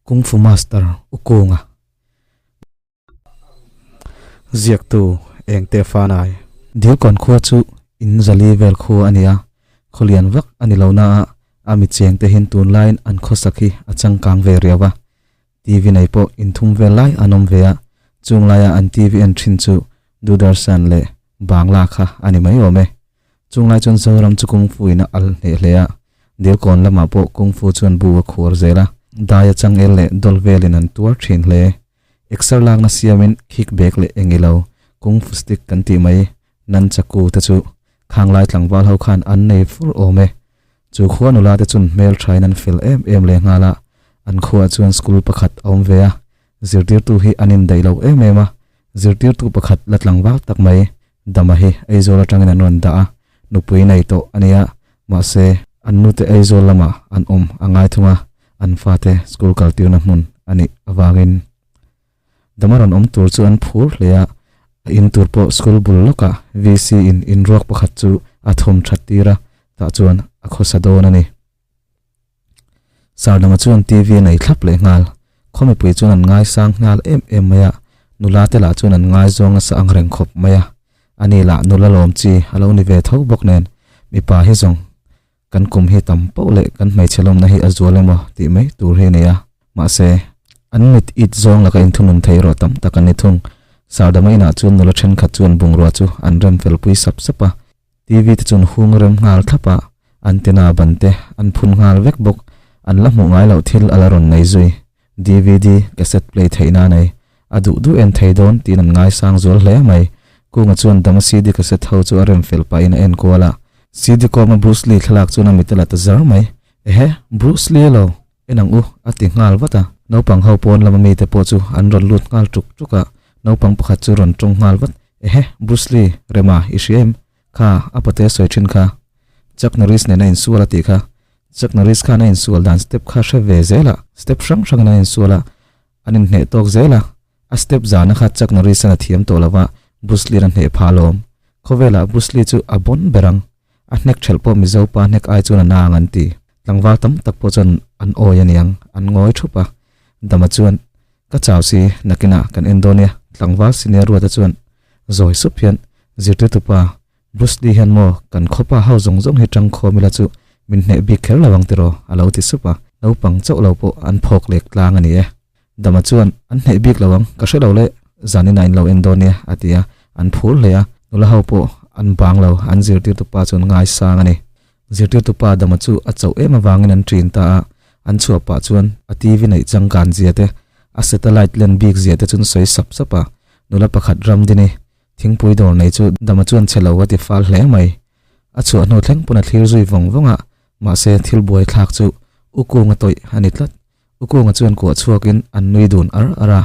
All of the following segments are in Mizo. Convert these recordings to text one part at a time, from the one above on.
Kung Fu Master U Kunga Ziaktu Engte Fanai. Dilkawn khua chu in zali vel khua a ni a, khawlian vak a ni lo na a, a mi chengte hian tunlaiin an khawsak hi a changkang ve riau a. TV nei pawh inthum vel lai an awm ve a, chung laia an TV en thin chu Doordarshan leh Bangla kha a ni mai awm e. Chung lai chuan Zoram chu Kung Fu in a al hneh hle a, Dilkawn lamah pawh Kung Fu chuan bu a khuar zel a, daia changel leh dawl velin an tuar thin hle. Exer lakna siamin khik bag leh eng ilo Kung Fu stick kan tih mai Nunchaku te chu khanglai tlangval ho khan an nei fur awm e. Chu khua nula te chun hmel thain an fel em em leh nghal a, an khuaah chuan school pakhat a awm ve a, zirtirtu hi an indaih lo em em a, zirtirtu pakhat la tlangval tak mai Dama hi Aizawl atangin an rawn dah a, nupui nei tawh a nia, mahse an nute Aizawl lamah an awm a ngai thung a, an fate school kaltirna hmun a nih avangin. Dama rawn awm tur chu an phur hle a, a in tur pawh school bul lawkah VC in inruak pakhat chu a thawm that tir a, tah chuan a khawsa dawn a ni. Sardama chuan TV a nei thlap leh nghal. Khaw mipui chuan an ngaisang nghal em em mai a, nula te lah chuan an ngaizawng nasa ang reng khawp mai a. Ani lah nula lawm chi a lo ni ve tho bawk nen, mipa hi zawng Kan kum hi tam poh leh kan hmeichhe lawmna hi a zual emaw tih mai tur hi a ni a. Mahse, an mit it zawng laka inthunun thei erawh tam tak an ni thung. Sardama inah chuan nula thenkhat chuan bungrua chu an rem fel pui sap sap a. TV te chuan hung rem nghal thlap a, antenna ban te an phun nghal vek bawk. An la hmuh ngai loh thil a la rawn nei zui. DVD cassette play theihna a nei. A duh duh en thei dawn tiin an ngaisang zual hle mai. Kunga chuan dama CD cassette ho chu a rem fel pahin a en kual a. CD kawma Bruce Lee thlalak chuan a mit a la ta zar mai. Ehe, Bruce Lee alo? En ang u, a ti nghal vat a. Naupang ho pawn lama mite pawh chu an rawn lut nghal tuk tuk a. Naupang pakhat chu rawn tawng nghal vat. Ehe, Bruce Lee, Rema, i hria em? Kha, a pate a sawi thin kha. Chuck Norris nen a insual a tih kha. Chuck Norris khan a insual dan step kha hre ve zel a, step hrang hrangin an insual a, an inhneh tawk zel a. A step zana kha Chuck Norris an a thiam tawh lo va, Bruce Lee-an a hneh phah alawm. Khawvelah Bruce Lee chu a bawn ber ang. A hnek thelh pawh Mizo pa hnek ai chuan a na ang an ti. Tlangval tam tak pawh chuan an awi a niang, an ngawi thup a. Dama chuan, Ka chau si, nakinah kan en dawn nia, tlangval senior Ruata chuan zawi sup hian zirtirtu pa Bruce Lee hian maw kan khawpa ho zawng zawng hi tang khawm ila chu min hneh bik kher lo ang tiraw a lo ti sup a, naupang chauh lo pawh an phawk lek tlang a ni e. Dama chuan an hneh bik lo ang, ka hre lo le, zanin ah in lo en dawn nia a ti a, an phur hle a, nula ho pawh an bang lo, an zirtirtu pa chuan ngaisang a ni. Zirtirtu pa Dama chu a chauh em avangin an ṭin ta a, an chhuah pah chuan a TV neih changkan zia te, a satellite len bik zia te chuan sawi sap sap a, nula pakhat Ramdini Thingpui dawr nei chu Dama chuan chhe lo a ti fal hle mai. A chhuah hnu thleng pawn a thlir zui vawng vawng a, mahse thil buai thlak chu U Kunga tawih a ni tlat. U Kunga chuan kuah chhuakin an nui dun ar ar a,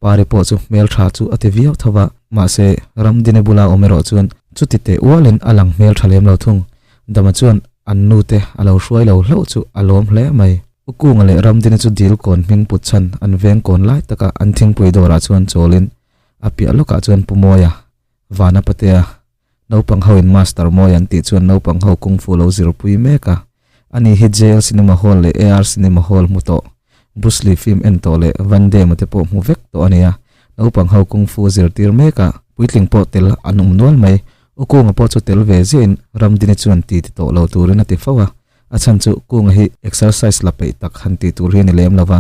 Pari pawh chu hmel tha chu a ti viau tho va, mahse Ramdini bula awm erawh chuan chuti teh ualin a lang hmel tha lem lo thung. Dama chuan an nute a lo hruai lo hlauh chu a lawm hle mai. U Kunga leh Ramdini chu dil kawn hming put chhan an veng kawn lai taka an thingpui dawrah chuan chawlin A piah lawkah chuan Pu Mawia, Vana Patea, naupang ho in Master Mawia an tih chuan naupang ho Kung Fu lo zirpui mek a. Ani hi JL Cinema Hall leh AR Cinema Hall hmu tawh, Bruce Lee film en tawh leh Van Damme te pawh hmu vek tawh a ni a. Naupang ho Kung Fu zirtir mek a, puitling pawh tel an awm nual mai. U Kunga pawh chu tel ve ziahin Ramdini chuan ti ti tawh lo turin a ti fo a. A chhan chu Kunga hi exercise la peih tak han tih tur hi a ni lem lo va,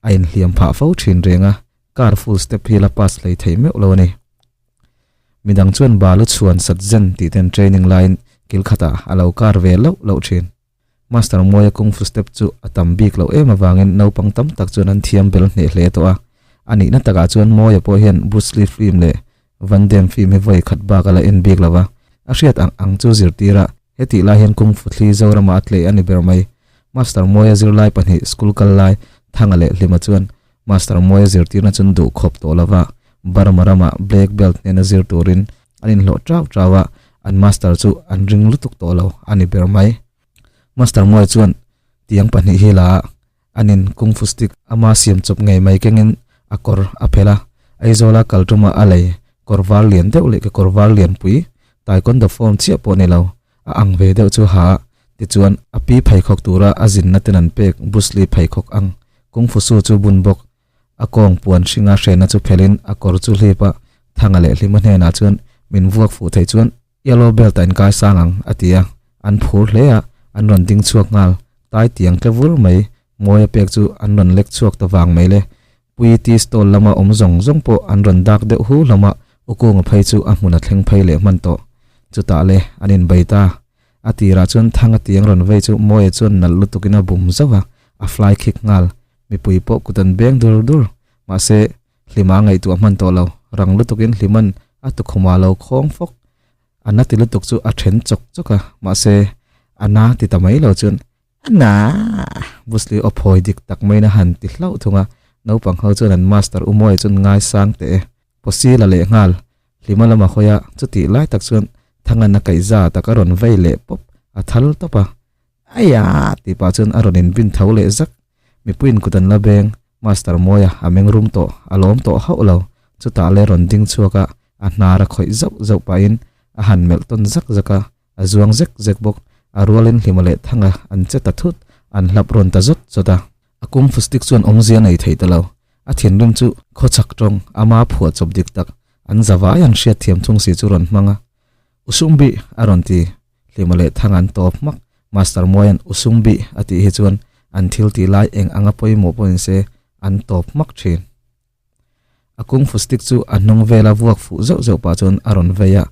a inhliam phah fo thin reng a. Car full step hi la pass hlei thei meuh lo a ni. Midang chuan balu chhuan sat zen tih ten training laiin kil khatah a lo kar ve loh loh thin. Master Mawia kung fu step chu a tam bik loh em avangin naupang tam tak chuan an thiam bel hneh hle tawh a. A nihna takah chuan Mawia pawh hian Bruce Lee film leh Van Damme film hi vawi khat bak a la en bik lo va, a hriat ang ang chu zirtir a, hetih lai hian kung fu thli Zoramah a tleh a ni ber mai. Master Mawia zirlai pahnih school kal lai Thanga leh Hlima chuan Master Mawia zirtirna chuan duh khawp tawh lova Burma ramah black belt hnena zir turin an inhlawh chau chau a, an master chu an ring lutuk tawh lo a ni ber mai. Master Mawia chuan tiang pahnih hi la a, an in kung fu stick ama siam chawp ngei mai kengin a kawr a phelh a, Aizawla kal tuma a lei kawr var lian deuh leh kekawr var lianpui taekwondo form chiah pawh ni lo a ang ve deuh chu ha a, tichuan a pi pheikhawk tura a zinna ten an pek Bruce Lee pheikhawk ang. Kungfu su chu bun bawk. A kawng puan hringa hrena chu phelhin a kawr chu hlip a, Thanga leh Hlima hnenah chuan min vuak fuh theih chuan Yellow belt a inkai sang ang a ti a, an phur hle a, an rawn ding chhuak nghal. Tai tiang tle vur mai, Mawia pek chu an rawn lek chhuak ta vang mai le. Pui tea stall lama awm zawng zawng pawh an rawn dak deuh hu hlawm a, Ukunga phei chu a hmun a thleng phei leh hman tawh. Chutah le, an inbei ta. A tirah chuan Thanga tiang rawn vei chu Mawia chuan nalh lutukin a bum zauh a, a fly kick nghal. Mipui pawh kut an beng dur dur. Mahse, Hlima a ngaihtuah hman tawh lo. Rang lutukin Hliman a tukhumah a lo khawng fawk. A na ti lutuk chu a then chawk chawk a, mahse, a na ti ta mai lo chuan, A na! Bruce Lee aw phawi dik tak maiin a han ti hlauh thung a. Naupang ho chuan an master U Mawia chuan ngaisang teh e. Pawsi la leh nghal. Hlima lama hawi a, chutih lai tak chuan Thangan a kaihza tak a rawn vei leh pawp, a thal tawp a. Aia! tih pah chuan a rawn inbin tho leh zak. Mipuiin kut an la beng, Master Mawia a meng rum tawh, a lawm tawh hauh lo. Chutah le rawn ding chhuak a, a hnar a khawih zauh zauh pahin a han melh tawn zak zak a, a zuang zek zek bawk. A rualin Hlima leh Thanga an che ta thut, an hlap rawn ta zawt zawt a. A kung fu stick chuan awmzia nei thei ta lo. A thinrim chu khawchhak tawng, ama phuah chawp dik tak, an zavai an hriat thiam thung si chu rawn hmang a. Usumbi a rawn ti. Hlima leh Thang an tawp hmak. Master Muaia'n Usumbi a tih hi chuan an thil tih lai eng anga pawimawh pawh in se an tawp hmak thin. A kung fu stick chu a hnung vela vuak fuh zeuh zeuh pah chuan a rawn vei a,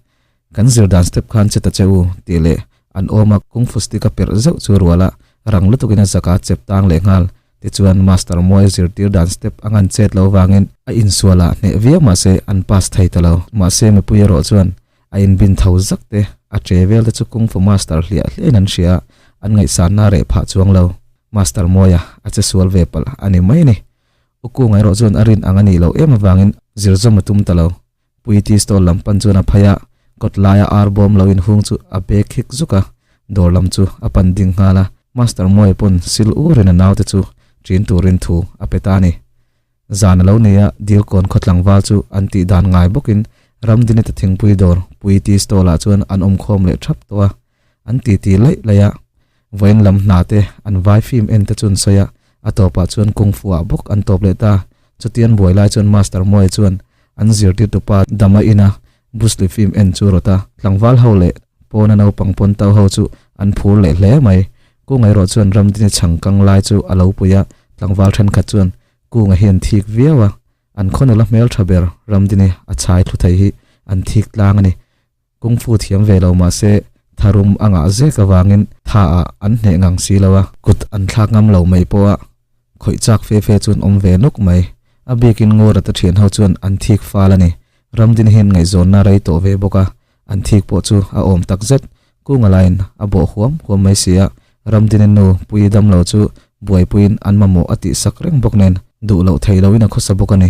Kan zir dan step khan che ta che u tih leh an awma kung fu stick a perh zeuh chu rual a, rang lutukin a zaka chep tang leh nghal. Tichuan Master Muai zirtir dan step a ngan chet lo vangin a insual ah hneh viau mahse an pass thei ta lo. Mahse mipui erawh chuan A inbin tho zak te, a che vel te chu Kung Fu Master hliah hliahin an hria a, an ngaihsanna a reh phah chuang lo. Master Mawia a che sual ve palh a ni mai a ni. U Kunga erawh chuan a rin ang a nih loh em avangin zir zawm a tum ta lo. Puiti stall lam pan chuan a phei a, kawt laia ar bawm lo inhung chu a bag khik zuk a, dawr lam chu a pan ding nghal a. Master Mawia pawn sil urin a naute chu ṭin turin thu a pe ta a ni. Zan a lo nei a, Dilkawn khaw tlangval chu an tih dan ngai bawkin Ramdinita thingpui dawr Pui tea stall ah chuan an awm khawm leh thap tawh a, an titi laih laih a, vawiin lam hna te an vai film en te chu an sawi a, a tawpah chuan kung fu ah bawk an tawp leh ta. Chutian buai lai chuan Master Muai chuan an zirtirtupa Dama ina Bruce Lee film en chu rawt a, tlangval ho leh pawna naupang pawn to ho chu an phur leh hle mai. Kung erawh chuan Ramdini chhangkang lai chu a lo pui a, tlangval thenkhat chuan Kunga hi an thik viau a, an khaw nula hmel tha ber Ramdini a chhai thlu thei hi an thik tlang a ni. Kung fu thiam ve lo mah se tharum a ngah zek avangin tha ah an hneh ngang si lo a, kut an thlak ngam lo mai pawh a, khawih chak fe fe chuan awm ve nuk mai. A bikin Ngawra te thian ho chuan an thik fal a ni. Ramdini hian ngaihzawnna rei tawh ve bawk a, an thik pawh chu a awm tak zet. Kunga laiin a bawh huam huam mai si a, Ramdini nu Puii damlo chu buaipuiin an mamawh a tih sak reng bawk nen duh loh theih loin a khawsa bawk a ni.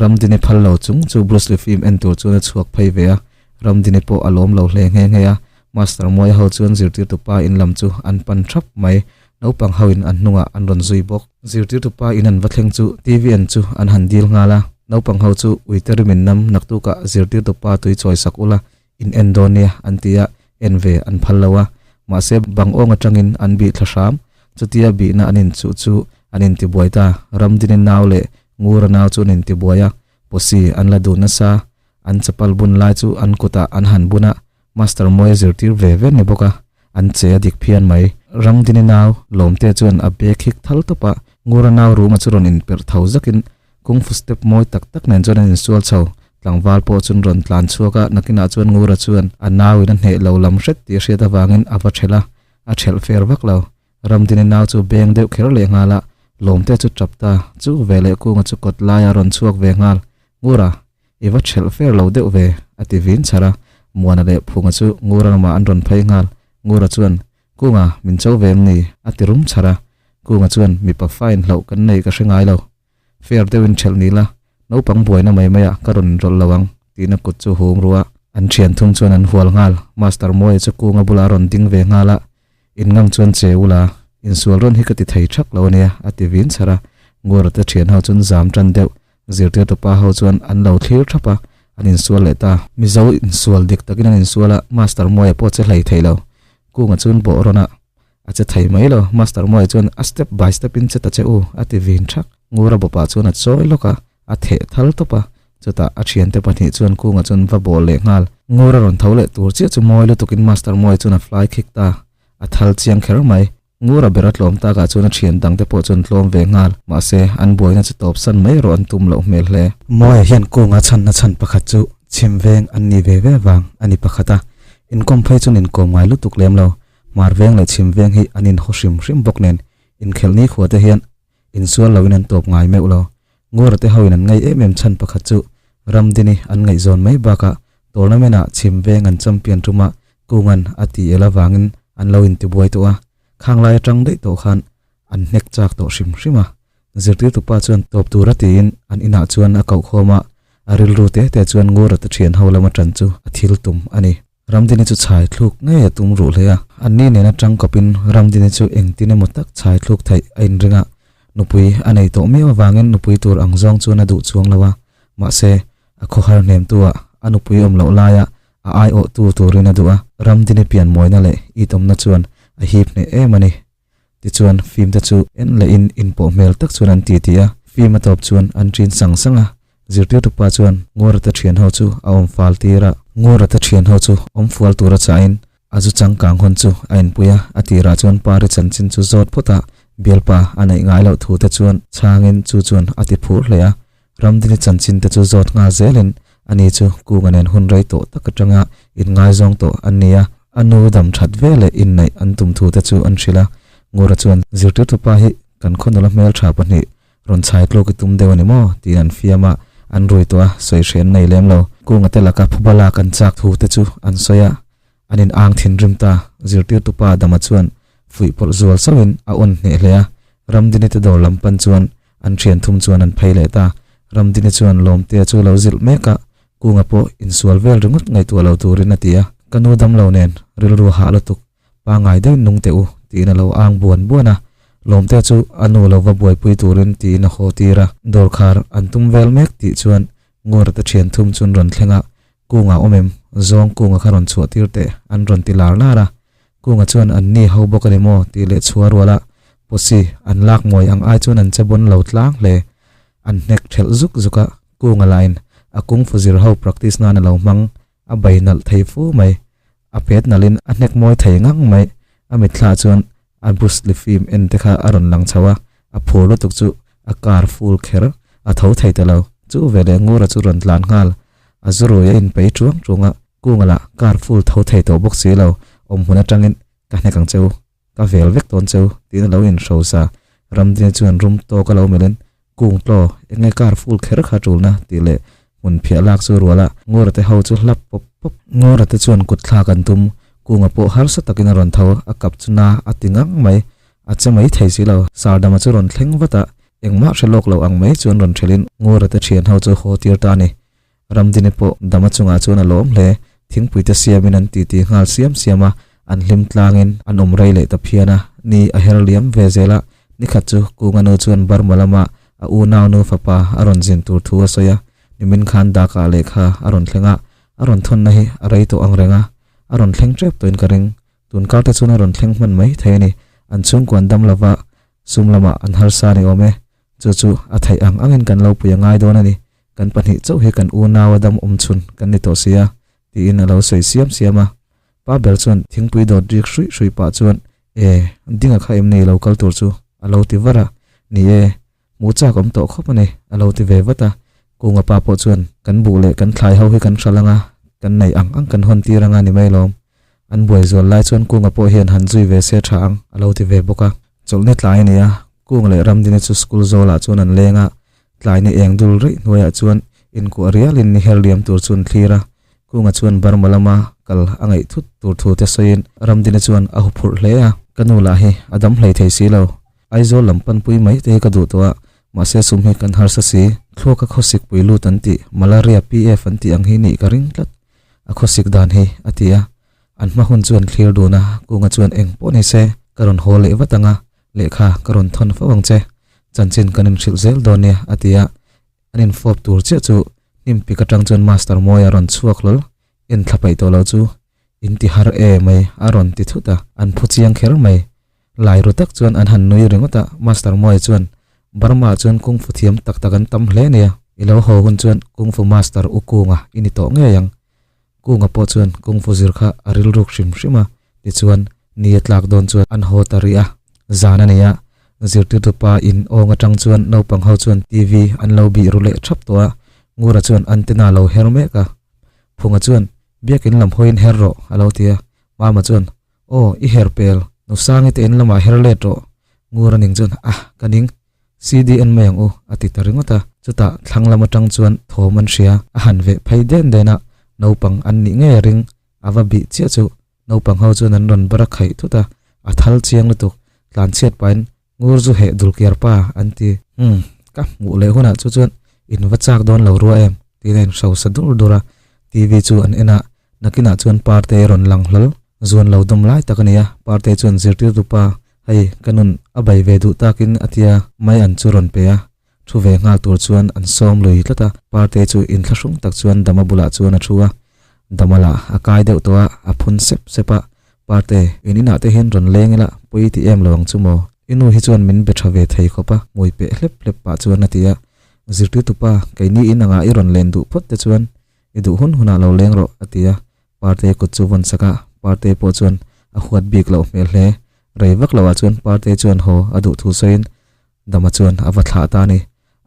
Ramdini phal lo chung chu Bruce Lee film en tur chuan a chhuak phei ve a, Ramdini pawh a lawm lo hle nghe nghe a, Master Muaia ho chuan zirtirtu pa in lam chu an pan thap mai, naupang ho in an hnungah an rawn zui bawk. Zirtirtu pa in an va thleng chu TV en chu an han dil nghal a, naupang ho chu uite rimin nam naktukah zirtirtu pa tui chawi sak ula in en dawn nia an ti a, en ve an phal lo a, mahse bang awng atangin an bih thla hram, chutia bihna an inchuh chu an intibuai ta, Ramdini nau leh Ngura nau chu an intibuai a, Posi an la dun nasa, an chapal bun lai chu an kutah an han bun a, Master Mawia zirtir ve ve ni bawk a, an che a dik phian mai. Ramdini nau Lawmte chuan a bag hik thal tawp a, Ngura nau Ruma chu rawn inperh tho zakin Kung fu step mawi tak tak nen chuan an insual chho. Tlangval pawh chuan rawn tlan chhuak a, nakinah chuan Ngura chuan a nauin a hneh lo lam hret tih a hriat avangin a va ṭhelh a, a ṭhelh fer vak lo. Ramdini nau chu beng deuh kher leh nghal a, Lawmte chu ṭap ta, chu veleh Kunga chu kawt laia rawn chhuak ve nghal. Ngura, i va ṭhelh fer lo deuh ve, a ti vin chhar a. Muana leh Phunga chu Ngura lamah an rawn phei nghal. Ngura chuan, Kunga, min cho ve em ni? a ti rum chhar a. Kunga chuan, Mipa fine hlauh kan nei ka hre ngai lo. Fair deuhin ṭhelh ni la, naupang buaina mai maiah ka rawn inrawlh lo ang, tiin a kut chu hum ru a. An ṭhian thum chuan an hual nghal. Master Mawia chu kunga bulah a rawn ding ve nghal a, In ngam chuan che ula, insual rawn hi ka ti thei ṭhak lo ania, a ti vin chhar a. Ngura te ṭhian ho chuan zam ṭan deuh, zirtirtu pa ho chuan an lo thlir ṭhap a, an insual leh ta. Mizo insual dik takin an insual a, Master Mawia pawh che hlei thei lo. Kunga chuan bawh rawn a. A che thei mai lo. Master Muai chuan a step by step in che ta che u a ti vin thak. Ngura bawpah chuan a chawi lawk a, a theh thal tawp a. Chutah a thiante pahnih chuan Kunga chuan va bawl leh nghal. Ngura rawn tho leh tur chiah chu mawi lutukin Master Muai chuan a fly kick ta. A thal chiang kher mai. Ngura ber a tlawm takah chuan a thian dangte pawh chuan tlawm ve nghal. Mahse, an buaina chu tawp san mai erawh an tum loh hmel hle. Mawia hian kunga chhanna chhan pakhat chu chhim veng an ni ve ve vang a ni pakhat a. Inkawm phei chuan inkawm ngai lutuk lem lo. Hmar veng leh chhim veng hi an inhaw hrim hrim bawk nen inkhelh nikhua te hian insual loin an tawp ngai meuh lo. Ngura te hoin an ngaih em em chhan pakhat chu Ramdini an ngaihzawn mai bakah tournament ah chhim veng an champion tumah Kungan a ti el avangin an lo intibuai tawh a, khang lai atang daih tawh khan an hnek chak tawh hrim hrim a. Zirtirtupa chuan tawp tura tiin an inah chuan a koh khawm a, a rilru te te chuan Ngura te thian ho lama tan chu a thil tum a ni. Ramdini chu chhai thluk ngei a tum ruh hle a, anni nena tangkawpin Ramdini chu engtin emaw tak chhai thluk theih a inring a, nupui a nei tawh miau avangin nupui tur ang zawng chuan a duh chuang lo a, mahse a khawhar hnemtu-ah a nupui awm loh laia a aiawhtu turin a duh a, Ramdini pian mawina leh itawmna chuan a hip hneh em a ni. Tichuan film te chu en leh in inpawh hmel tak chuan an ti ti a, film a tawp chuan an ṭin sang sang a, zirtirtupa chuan Ngurata ṭhian ho chu a awm fal tir a, Ngurata ṭhian ho chu awm fual tura chahin a zu changkang hawn chu a inpui a, a tirah chuan Pari chanchin chu zawt phawt a, bialpa a neih ngai loh thu te chuan chhangin chu chuan a ti phur hle a, Ramdini chanchin te chu zawt nghal zelin ani chu Kunga nen hun rei tawh tak atanga inngaizawng tawh an ni a, a nu dam that ve leh inneih an tum thu te chu an hrilh a. Ngura chuan, Zirtirtupa hi kan khaw nula hmeltha pahnih rawn chhai tluk i tum deuh a ni maw? tiin an fiam a, an rui tawh a, sawi hre an nei lem lo. Kunga te laka phuba lak an chak thu te chu an sawi a, an in ang thinrim ta. Zirtirtupa Dama chuan fuih pawlh zual sauhin a awn hneh hle a, Ramdini te dawr lam pan chuan An thian thum chuan an phei leh ta. Ramdini chuan Lawmtea chu lo zilh mek a, Kunga pawh insual vel ringawt ngaihtuah lo turin a ti a. Ka nu damlo nen rilru hah lutuk, pangngai deuhin nung teh u, tiin a lo ang buan buan a. Lawmtea chu a nu lo va buaipui turin tiin a haw tir a. Dawrkhar an tum vel mek tih chuan Ngurate thian thum chu an rawn thleng a, Kunga awm em? Zawng Kunga kha rawn chhuah tir teh, an rawn ti lar lar a. Kunga chuan an ni ho bawk a ni maw tih leh chhuah rual a, Posi, an lak mawi ang ai chuan an che bawn lo tlang hle. An hnek thelh zuk zuk a, Kunga lain a kungfu zir ho practice nan a lo hmang, a bai nalh thei fu mai. A pet nalhin a hnek mawi thei ngang mai. A mitthla chuan a Bruce Lee film en te kha a rawn lang chho a, a phur lutuk chu a car full kher a tho thei ta lo. Chu veleh Ngura chu rawn tlan nghal, a zu rui a inpei chuang chuang a, Kunga lah car full tho thei tawh bawk si lo, awm hmun atangin ka hnek ang cheu, ka vel vek dawn cheu tiin a lo inhrosa. Ramdina chuan rum tawk a lo melhin, Kung tlaw, enge car full kher kha tulna tih leh hmun phiah lak chu rual a, Ngura te ho chu hlap pawp pawp. Ngura te chuan kut thlak an tum, Kunga pawh harsa takin a rawn tho, a kap chu na a ti ngang mai, a che mai thei si lo. Sardama chu rawn thleng vat a, engmah hre lawk lo ang mai chuan rawn thelhin Ngura te thian ho chu haw tir ta a ni. Ramdini pawh dama chungah chuan a lawm hle, thingpui te siamin an titi nghal siam siam a, an hlim tlangin an awm rei leh ta phian a, ni a her liam ve zel a, nikhat chu Kunga nu chuan Burma lama a unau nu fapa a rawn zin tur thu a sawi a, nimin khan Dhaka lehkha a rawn thleng a, a rawn thawnna hi a rei tawh ang reng a, a rawn thleng tep tawhin ka ring, tun kar te chuan a rawn thleng hman mai thei a ni, an chhungkua an dam lova sum lamah an harsa a ni awm e, chu chu a theih ang angin kan lo pui a ngai dawn a ni. Kan pahnih chauh hi kan unau a dam awm chhun kan ni tawh si a, tiin a lo sawi siam siam a. Pa ber chuan thingpui dawt rik hruih hruih pah chuan, E, Dinga kha em ni lo kal tur chu? a lo ti var a. Ni e, hmuh chak awm tawh khawp a ni, a lo ti ve vat a. Kunga pa pawh chuan, Kan buh leh kan thlai ho hi kan hral anga, kan neih ang ang kan hawn tir anga ni mai lawm. An buai zual lai chuan Kunga pawh hian han zui ve se tha ang, a lo ti ve bawk a. Chawlhni tlai a ni a, Kunga leh Ramdina chu school zawlah chuan an leng a, Tlaini eng dul reih hnuaiah chuan inkuah rialin ni her liam tur chu an thlir a, Kunga chuan Burma lama kal a ngaih thut tur thu te sawiin Ramdina chuan a huphurh hle a. Ka nu lah hi a dam hlei thei si lo, Aizawl lam panpui mai te hi ka duh tawh a, mahse sum hi kan harsa si. Thluaka khawsik pui lut an tih, Malaria PF an tih ang hi nih ka ring tlat, a khawsik dan hi, a ti a. An hma hun chu an thlir dun a, Kunga chuan eng pawh ni se, ka rawn haw leh vat ang a, Lehkha ka rawn thawn fo ang che, chanchin kan inhrilh zel dawn nia, a ti a. An infawp tur chiah chu hnim pik atang chuan Master Mawia rawn chhuak hlawl, en thla paih tawh lo chu in ti har e mai, a rawn ti thut a. An phu chiang kher mai. Lai ru tak chuan an han nui ringawt a, Master Muai chuan, Burma ah chuan Kung Fu thiam tak tak an tam hle nia, i lo haw hun chuan Kung Fu Master U Kunga i ni tawh ngei ang. Kunga pawh chuan Kung Fu zir kha a rilruk hrim hrim a, tichuan ni a tlak dawn chuan an haw ta rih a. Zan a nei a, zirtirtu pa in awng atang chuan naupang ho chuan TV an lo bih ru leh thap tawh a, Ngura chuan antenna a lo her mek a. Phunga chuan, Biakin lam hawiin her rawh, a lo ti a. Mama chuan, Aw, i her pel, Nusangi te in lamah her let rawh. Ngura ning chuan, Ah, ka ning. CD en mai ang u, a ti ta ringawt a. Chutah thlang lam atang chuan thawm an hria, a han veh phei den den a, naupang an nih ngei a ring, a va bih chiah chu. Naupang ho chuan an rawn bar a khaih thut a, a thal chiang lutuk, tlanchhiat pahin Ngur zu heh dul kiar pa an ti. Umm, ka hmuh leh hunah chu chuan in va chak dawn lo rua em? tiin a inhrosa dur dur a. TV chu an en a, nakinah chuan Parte rawn lang hlawl. Zuan lo dawm lai tak a ni a, Parte chuan zirtirtu pa, hei ka nun a bai ve duh takin a tia mai an chu rawn pe a. Thu ve nghal tur chuan an sawm lui tlat a, Parte chu inthlahrung tak chuan Dama bulah chuan a thu a. Dama lah a kai deuh tawh a, a phun sep sep a, Parte, in inah te hian rawn leng ila, pawi ti em lo ang chu maw? I nu hi chuan min be tha ve thei khawp a, hmui peh hlep hlep pah chuan a ti a. Zirtirtu pa, keini in angah i rawn len duh phawt te chuan i duh hun hunah lo leng rawh, a ti a. Parte kut chu vawn sak a, Parte pawh chuan a huat bik loh hmel hle. Rei vak loah chuan Parte chuan haw a duh thu sawiin Dama chuan a va thlah ta a ni.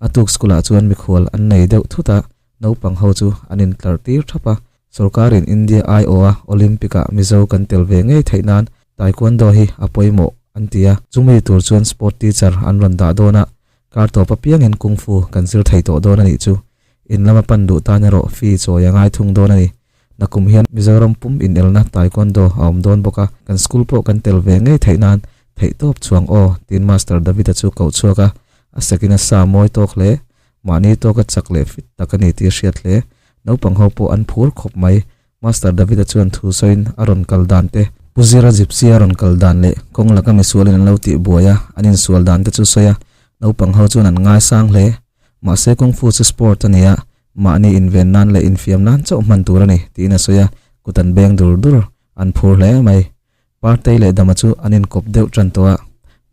A tuk school ah chuan mikhual an nei deuh thut a, naupang ho chu an intlar tir thap a. Sorkarin India aiawha Olympic ah Mizo kan tel ve ngei theih nan Taekwondo hi a pawimawh an ti a. Chumi tur chuan sport teacher an rawn dah dawn a, kar tawp apiangin Kung Fu kan zir thei tawh dawn a nih chu. In lama pan duh tan erawh fee chawi a ngai thung dawn a ni. Nakum hian Mizoram pum inelna Taekwondo a awm dawn bawk a, kan school pawh kan tel ve ngei theih nan theih tawp chuang aw, tiin Master David-a chu koh chhuak a, a sakin a sa mawi tawk hle. Mahni tawka chak leh fit tak a ni tih a hriat hle. Naupang ho pawh an phur khawp mai. Master David-a chuan thu sawiin a rawn kal dan te, Pu Zira Gypsy a rawn kal dan leh kawng laka misualin an lo tih buai a, an insual dan te chu sawi a, naupang ho chuan an ngaisang hle. Mahse Kung Fu chu sport a ni a, Mahni inven nan leh infiam nan chauh hman tur a ni, tiin a sawi a, kut an beng dur dur, an phur hle mai. Partei leh Dama chu an inkawp deuh tan tawh a,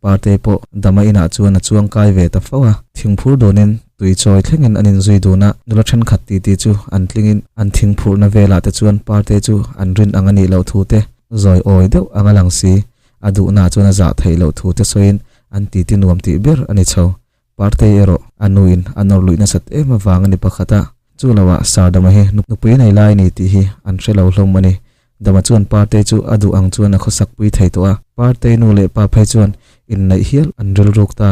Partei pawh Dama inah chuan a chuang kai ve ta fo a, thingphur dunin tui chawi thlengin an inzui dun a, nula thenkhat titi chu an tlingin an thingphurhna velah te chuan Partei chu an rin ang a nih loh thu te, zawi awi deuh ang a lang si, a duhnaah chuan a zah theih loh thu te sawiin an titi nuam tih ber a ni chho. Partei erawh a nuin a nawr luih nasat em avang a ni pakhat a, chu loah Sir Dama hi nupui nei lai a ni tih hi an hre lo hlawm a ni. Dama chuan Partei chu a duh ang chuan a khawsak pui thei tawh a, Partei nu leh pa phei chuan inneih hial an rilruk ta.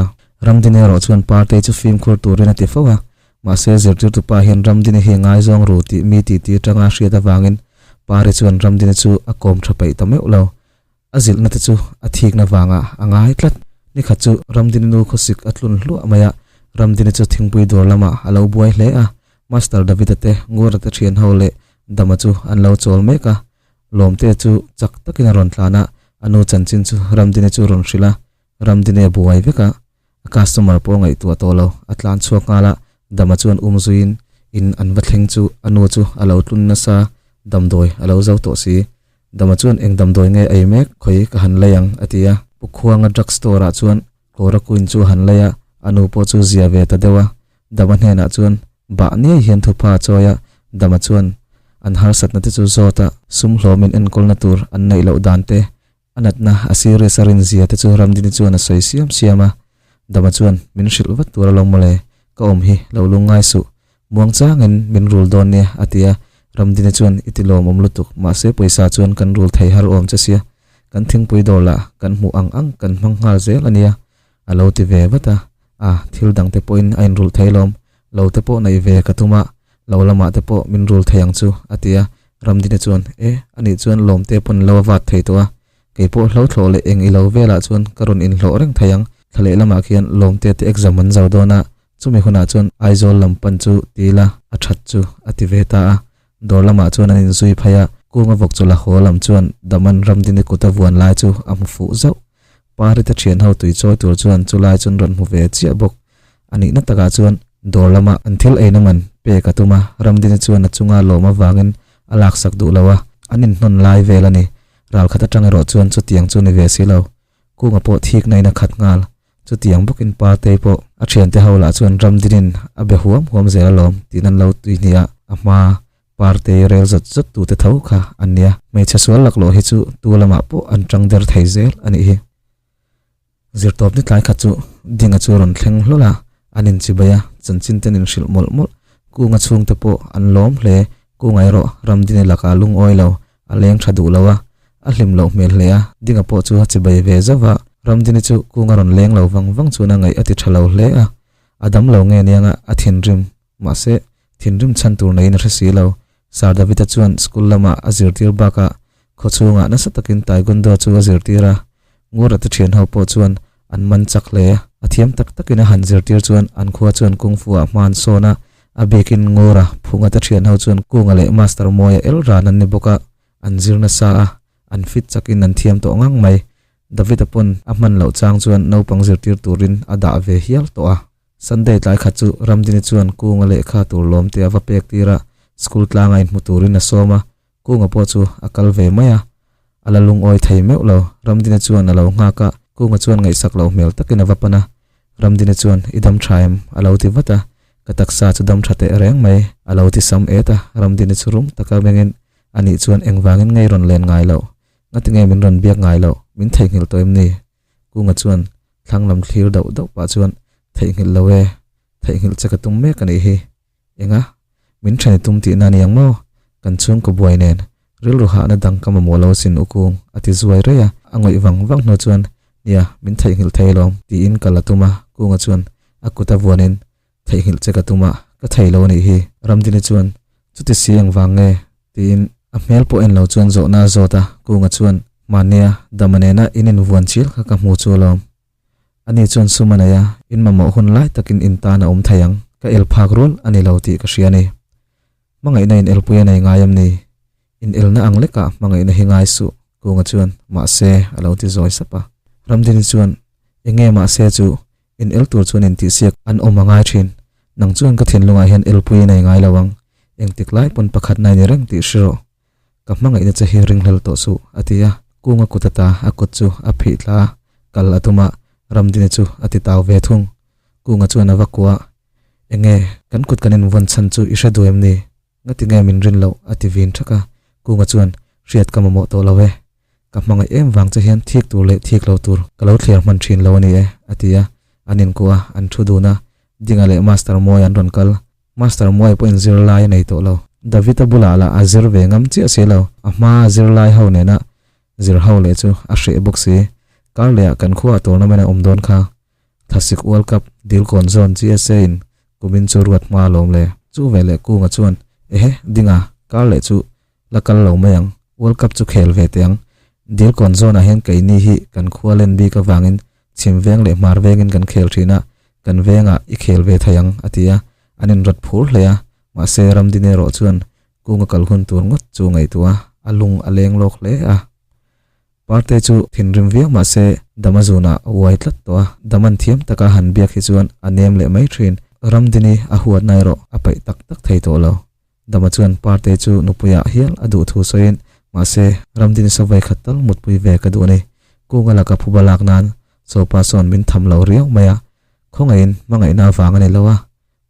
Ramdini erawh chuan Partei chu fimkhur turin a ti fo a, mahse zirtirtu pa hian Ramdini hi ngaizawng ru tih mi titi atanga a hriat avangin Pari chuan Ramdini chu a kawm tha peih ta meuh lo. A zilhna te chu a thikna vangah a ngai tlat. Nikhat chu Ramdini nu khawsik a tlun hluah mai a, Ramdini chu thingpui dawr lamah a lo buai hle a, Master Davida te, Ngura te thian ho leh Dama chu an lo chawl mek a. Lawmte chu chak takin a rawn tlan a, a nu chanchin chu Ramdini chu rawn hrilh a, Ramdini a buai vek a, a customer pawh a ngaihtuah tawh lo, a tlan chhuak nghal a, Dama chuan um zuiin in an va thleng chu a nu chu a lo tlun nasa, damdawi a lo zo tawh si. Dama chuan eng damdawi nge ei mek, khawi ka han lei ang a ti a. Pu Khuanga drug store ah chuan Chlora Queen chu a han lei a, a nu pawh chu zia ve ta deuh a. Dama hnenah chuan bah niai hian thupha a chawi a, Dama chuan an harsatna te chu zawt a, sum hlawmin enkawlna tur an neih loh dan te, A natna a serious a rin zia te chu Ramdini chuan a sawi siam siam a, Dama chuan min hrilh vat tur alawm mawle, ka awm hi lo lungngai suh, muang changin min rul dawn nia a ti a, Ramdini chuan i ti lawmawm lutuk, mahse pawisa chuan kan rul thei har awm che sia, kan thingpui dawr lah kan hmuh ang ang kan hmang nghal zel a nia a lo ti ve vat a, a thil dang te pawhin a inrulh thei lawm, lo te pawh neih ve ka tum a, lo lamah te pawh min rul thei ang chu a ti a, Ramdina chuan e anih chuan lawmte pawn lo a vat thei tawh a, kei pawh hlo thlawh leh eng i lo velah chuan ka rawn inhlawh reng thei ang, thla leh lamah khian lawmte te exam an zo dawn a, chumi hunah chuan Aizawl lam pan chu ti ila a that chu a ti ve ta a, dawr lamah chuan an inzui phei a, kunga vawk chu la haw lam chuan Daman Ramdini kut a vuan lai chu a hmu fuh zauh. Parita thian ho tui chawi tur chuan chulai chuan rawn hmu ve chiah bawk. A nihna takah chuan dawr lama an thil eina man pek a tum a, Ramdini chuan a chunga lawm avangin a laksak duh lo a, an inhnawn lai vel a ni. Ralkhat atang erawh chuan chutiang chu ni ve si lo. Kunga pawh thikna in a khat nghal. Chutiang bawkin Partei pawh a thiante ho lah chuan Ramdinin a be huam huam zel alawm tiin an lo tui hnih a, a hma Partei rel zawt zawt tute tho kha an nia. Hmeichhe sual laklawh hi chu tu lamah pawh an tang der thei zel a nih hi. Zirtawp ni tlai khat chu Dinga chu rawn thleng hlawl a, an inchibai a, chanchin ten inhrilh mawlh mawlh. Kunga chhungte pawh an lawm hle, Kunga erawh Ramdini lakah lungawi lo, a leng tha duh lo a, a hlim loh hmel hle a, Dinga pawh chu a chibai ve zauh a, Ramdini chu Kunga rawn leng lo vang vang chuan a ngaih a ti tha lo hle a, a dam lo nge nianga a thinrim, mahse thinrim chhan tur neiin a hre si lo. Sir Davida chuan school lamah a zirtir bakah khawchhungah nasa takin Taekwondo chu a zirtir a, Ngura te thian ho pawh chuan an man chak hle. A thiam tak takin a han zirtir chuan an khua chuan Kung Fu ah hma an sawn a, a bikin Ngura, Phunga te thian ho chuan Kunga leh Master Mawia el ran an ni bawk a, an zir nasa a, an fit chakin an thiam tawh ngang mai. Davida pawn a hman loh chang chuan naupang zirtir turin a dah ve hial tawh a. Sunday tlai khat chu Ramdini chuan Kunga lehkha tur lawm te a va pek tir a, school tlanga inhmu turin a sawm a, Kunga pawh chu a kal ve mai a, a la lungawi thei meuh lo. Ramdini chuan a lo nghak a, Kunga chuan ngaihsak loh hmel takin a va pan a. Ramdini chuan, I dam tha em? a lo ti vat a, Ka taksa chu dam tha teh reng mai, a lo ti sam et a. Ramdini chu rum taka mengin, Anih chuan engvangin ngei rawn len ngai loh? Ngatinge min rawn biak ngai loh? Min theihnghilh tawh em ni? Kunga chuan thlang lam thlir dauh dauh pah chuan, Theihnghilh lo e, theihnghilh che ka tum mek a nih hi. Enga? Min then i tum tihna a ni ang maw? Kan chhungkaw buai nen rilru hahna dang ka mamawh lo asin u Kung, a ti zuai rei a. A ngawih vang vang hnu chuan, Nia, min theihnghilh thei alawm, tiin kal a tum a. Kunga chuan a kut a vuanin, Theihnghilh che ka tum a, ka thei lo a nih hi. Ramdini chuan, Chuti si engvang nge? Tiin a hmel pawh en lo chuan zawhna a zawt a, Kunga chuan, Mahnia, Dama nena in invuan chil kha ka hmu chu alawm. Ani chuan sum a nei a, in mamawh hun lai takin in tan a awm thei ang, ka el phak rual a ni lo tih ka hria a ni. Hmangaihna in elpui a nei ngai em ni? In elna ang lekah hmangaihna hi ngai suh, Kunga chuan, Mahse, a lo ti zawi sap a. Ramdini chuan, Enge mahse chu, In el tur chuan intihsiak an awm a ngai thin. Nang chuan ka thinlungah hian elpui nei ngai lo ang. Engtik lai pawn pakhat nai ni reng tih hre rawh. Ka hmangaihna che hi ringhlel tawh suh, a ti a. Kunga kut ata a kut chu a phih tla a, kal a tum a, Ramdini chu a ti tau ve thung. Kunga chuan a va kuah a, Enge, kan kut kan invawn chhan chu i hre duh em ni? Ngati nge min rin loh? a ti vin thak a. Kunga chuan, Hriat ka mamawh tawh lo e. Ka hmangaih em vang che hian thik tur leh thik lo tur ka lo thliar hman thin lo a ni e, a ti a. An inkuah a, an thu dun a. Dinga leh Master Muai an rawn kal. Master Muai pawhin zirlai a nei tawh lo. David-a bulah lah a zir ve ngam chiah si lo. A hmaa zirlai ho nena zir ho leh chu a hreh bawk si. Kar lehah kan khuaah tournament a awm dawn kha. Thlasik World Cup Dilkawn Zone GSA in kumin chu ruat hma alawm le. Chu veleh Kunga chuan, Ehe, Dinga, kar leh chu La kal lo mai ang, World Cup chu khel ve teh ang. Dilkawn zawnah hian keini hi kan khua len bik avangin chhim veng leh hmar vengin kan khel thin a, kan vengah i khel ve thei ang, a ti a. An inrawt phur hle a, mahse Ramdin erawh chuan kunga kal hun tur ngawt chu ngaihtuah a, a lung a leng lawk hle a. Parte chu thinrim viau mahse Dama zunah a uai tlat tawh a, Daman thiam taka han biak hi chuan a nem leh mai thin. Ramdini a huatna erawh a paih tak tak thei tawh lo. Dama chuan Parte chu nupuiah hial a duh thu sawiin, Mahse, Ramdin Sawvai khat tal mutpui ve ka duh a ni. Kunga laka phuba lak nan Sopa sawn min tham lo riau mai a. Khawngaihin hmangaihna avang a ni lo a,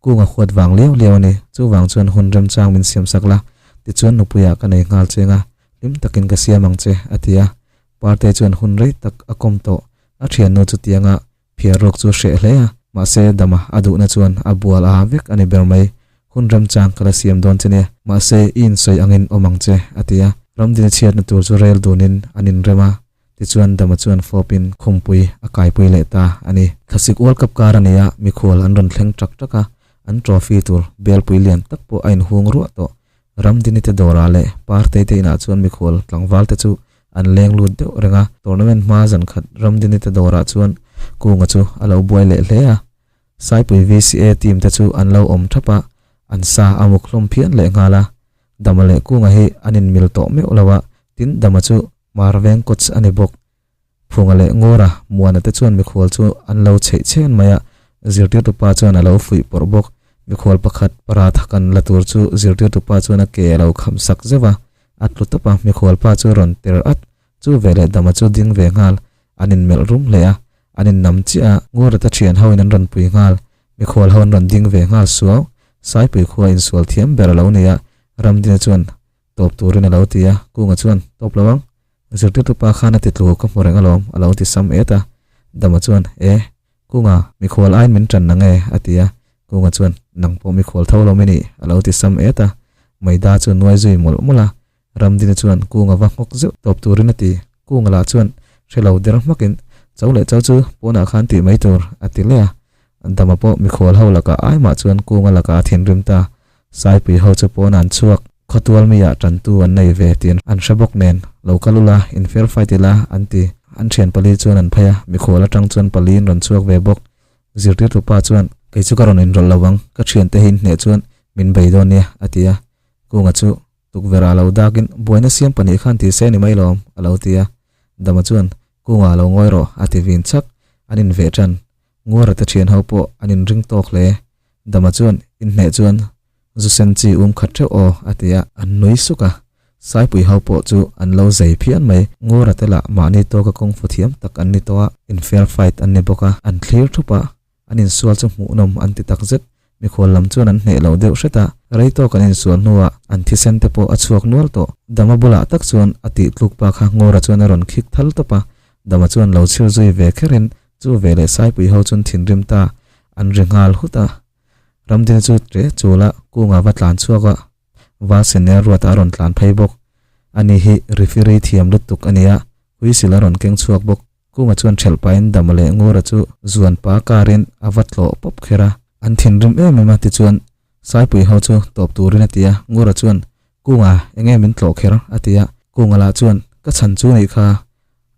Kunga huat vang liau liau a ni. Chuvang chuan hun remchang min siamsak la, tichuan nupuiah ka nei nghal cheng a, hlim takin ka siam ang che, a ti a. Parte chuan hun rei tak a kawm tawh. A thiannu chu tianga Phiar rawk chu hreh hle a, mahse dama a duhna chuan a bual a vek a ni ber mai. Hun remchang ka la siam dawn che nia, mahse i insawi angin awm ang che, a ti a. Ramdina chhiatna tur chu rel dunin an inrem a, tichuan dama chuan fawpin khumpui a kaipui leh ta a ni. Thlasik World Cup kar a ni a, mikhual an rawn thleng tak tak a, an trophy tur belpui lian tak pawh a inhung ruah tawh. Ramdini te dawrah leh Partei te inah chuan mikhual tlangval te chu an leng lut deuh reng a. Tournament hma zan khat Ramdini te dawrah chuan Kunga chu a lo buai leh hle a. Saipui VCA team te chu an lo awm thap a, an sa a muk hlawm phian leh nghal a. Dama leh Kunga hi an inmil tawh meuh lo a, tin Dama chu Marveng coach a ni bawk. Phunga leh Ngura, Muana te chuan mikhual chu an lo chheih chhen mai a, zirtirtu pa chuan a lo fuih pawrh bawk. Mikhual pakhat paratha kan la tur chu zirtirtu pa chuan a ke a lo kham sak zeuh a, a tlu tawp a, mikhual pa chu rawn ter at. Chu veleh Dama chu ding ve nghal. An inmelh rum hle a, an innam chiah a, Ngurata thian ho in an rawn pui nghal. Mikhual ho an rawn ding ve nghal suau. Saipui khua insual thiam ber a lo ni a, Ramdina chuan tawp turin a lo ti a, Kunga chuan, Tawp lo ang, zirtirtu pa khan a ti tlu ka hmu reng alawm, a lo ti sam et a. Dama chuan, E, Kunga, mikhual aiin min tan nang e, a ti a. Kunga chuan, Nang pawh mikhual tho lo mi nih, a lo ti sam et a. Maida chu nuai zui mawlh mawlh a. Ramdina chuan Kunga va nghawk zeuh tawp turin a ti. Kunga lah chuan hre lo der hmakin, Cho leh cho chu pawnah khan tih mai tur, a ti leh a. Dama pawh mikhual ho lakah ai mah chuan Kunga lakah a thinrim ta. Saipui ho chu pawnah an chhuak. Khawtual mi ah tantu an nei ve tih an hre bawk nen, lo kal ula, in fair fight ila, an ti. An thian pali chuan an phei a, mikhual atang chuan pali in rawn chhuak ve bawk. Zirtirtu pa chuan, Kei chu ka rawn inrawlh lo ang, ka thiante hi in hneh chuan min bei dawn nia, a ti a. Kunga chu tukverh ah lo dakin, Buaina siam pahnih khan ti se ni mai lawm, a lo ti a. Dama chuan, Kunga lo ngawi rawh, a ti vin chak. An inveh tan. Nguara te thian ho pawh an inring tawk hle. Dama chuan, Inhneh chuan zu sen chi um khat theuh aw, a ti a. An nui suk a. Saipui ho pawh chu an lo zei phian mai. Nguara te lah mahni tawka kawng fu thiam tak an ni tawh a, in fair fight an ni bawk a, an thlir thup a. An insual chu hmuhnawm an ti tak zet. Mikhual lam chuan an hneh lo deuh hret a, rei tawk an insual hnuah an thisen te pawh a chhuak nual tawh. Dama bulah tak chuan a tih tluk pa kha Ngawra chuan a rawn khik thal tawp a, Dama chuan lo chhir zui ve kherin chu veleh Saipui ho chuan thinrim ta an ri nghal hut a. Ramdina chu tle chul a, kunga va tlan chhuak a, Valsene ruata a rawn tlan phei bawk. Ani hi referee thiam lutuk a ni a, whistle a rawn keng chhuak bawk. Kunga chuan ṭhelh pahin Dama leh Ngura chu zuan pa karin a va tlawh pawp kher a. An thinrim em em a tichuan Saipui ho chu tawp turin a ti a. Ngura chuan, Kunga, enge min tlawh kher? a ti a. Kunga lah chuan, Ka chhan chu nih kha,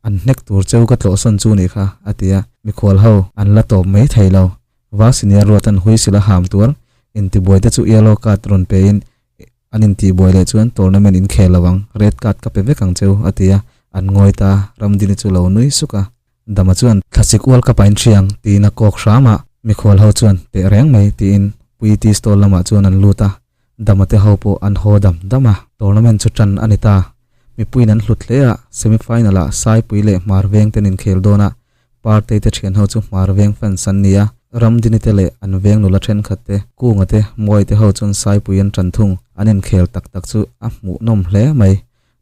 an hnek tur cheu ka tlawh sawn chu nih kha, a ti a. Mikhual ho an la tawp mai thei lo. Vasinia ruatan huisil a ham tuar, intibuai te chu yellow card rawn pein An intihbuai leh chuan tournament in khel lo ang, red card ka pe vek ang cheu, a ti a, an ngawi ta, Ramdini chu lo nui suk a. Dama chuan, Thlasik ual ka pain hri ang, tiin a kawk hram a, mikhual ho chuan, Teh reng mai, tiin Puiti stall lamah chuan an lut a, Dama te ho pawh an haw dam dam a. Tournament chu tan a ni ta, mipuiin an hlut hle a, semi final ah Saipui leh Hmar veng ten inkhel dawn a, Partei te thian ho chu Hmar veng fans an ni a, Ramdini te leh an veng nula thenkhat te, Kunga te, Muai te ho chuan Saipui an tan thung. An inkhel tak tak chu a hmuhnawm hle mai.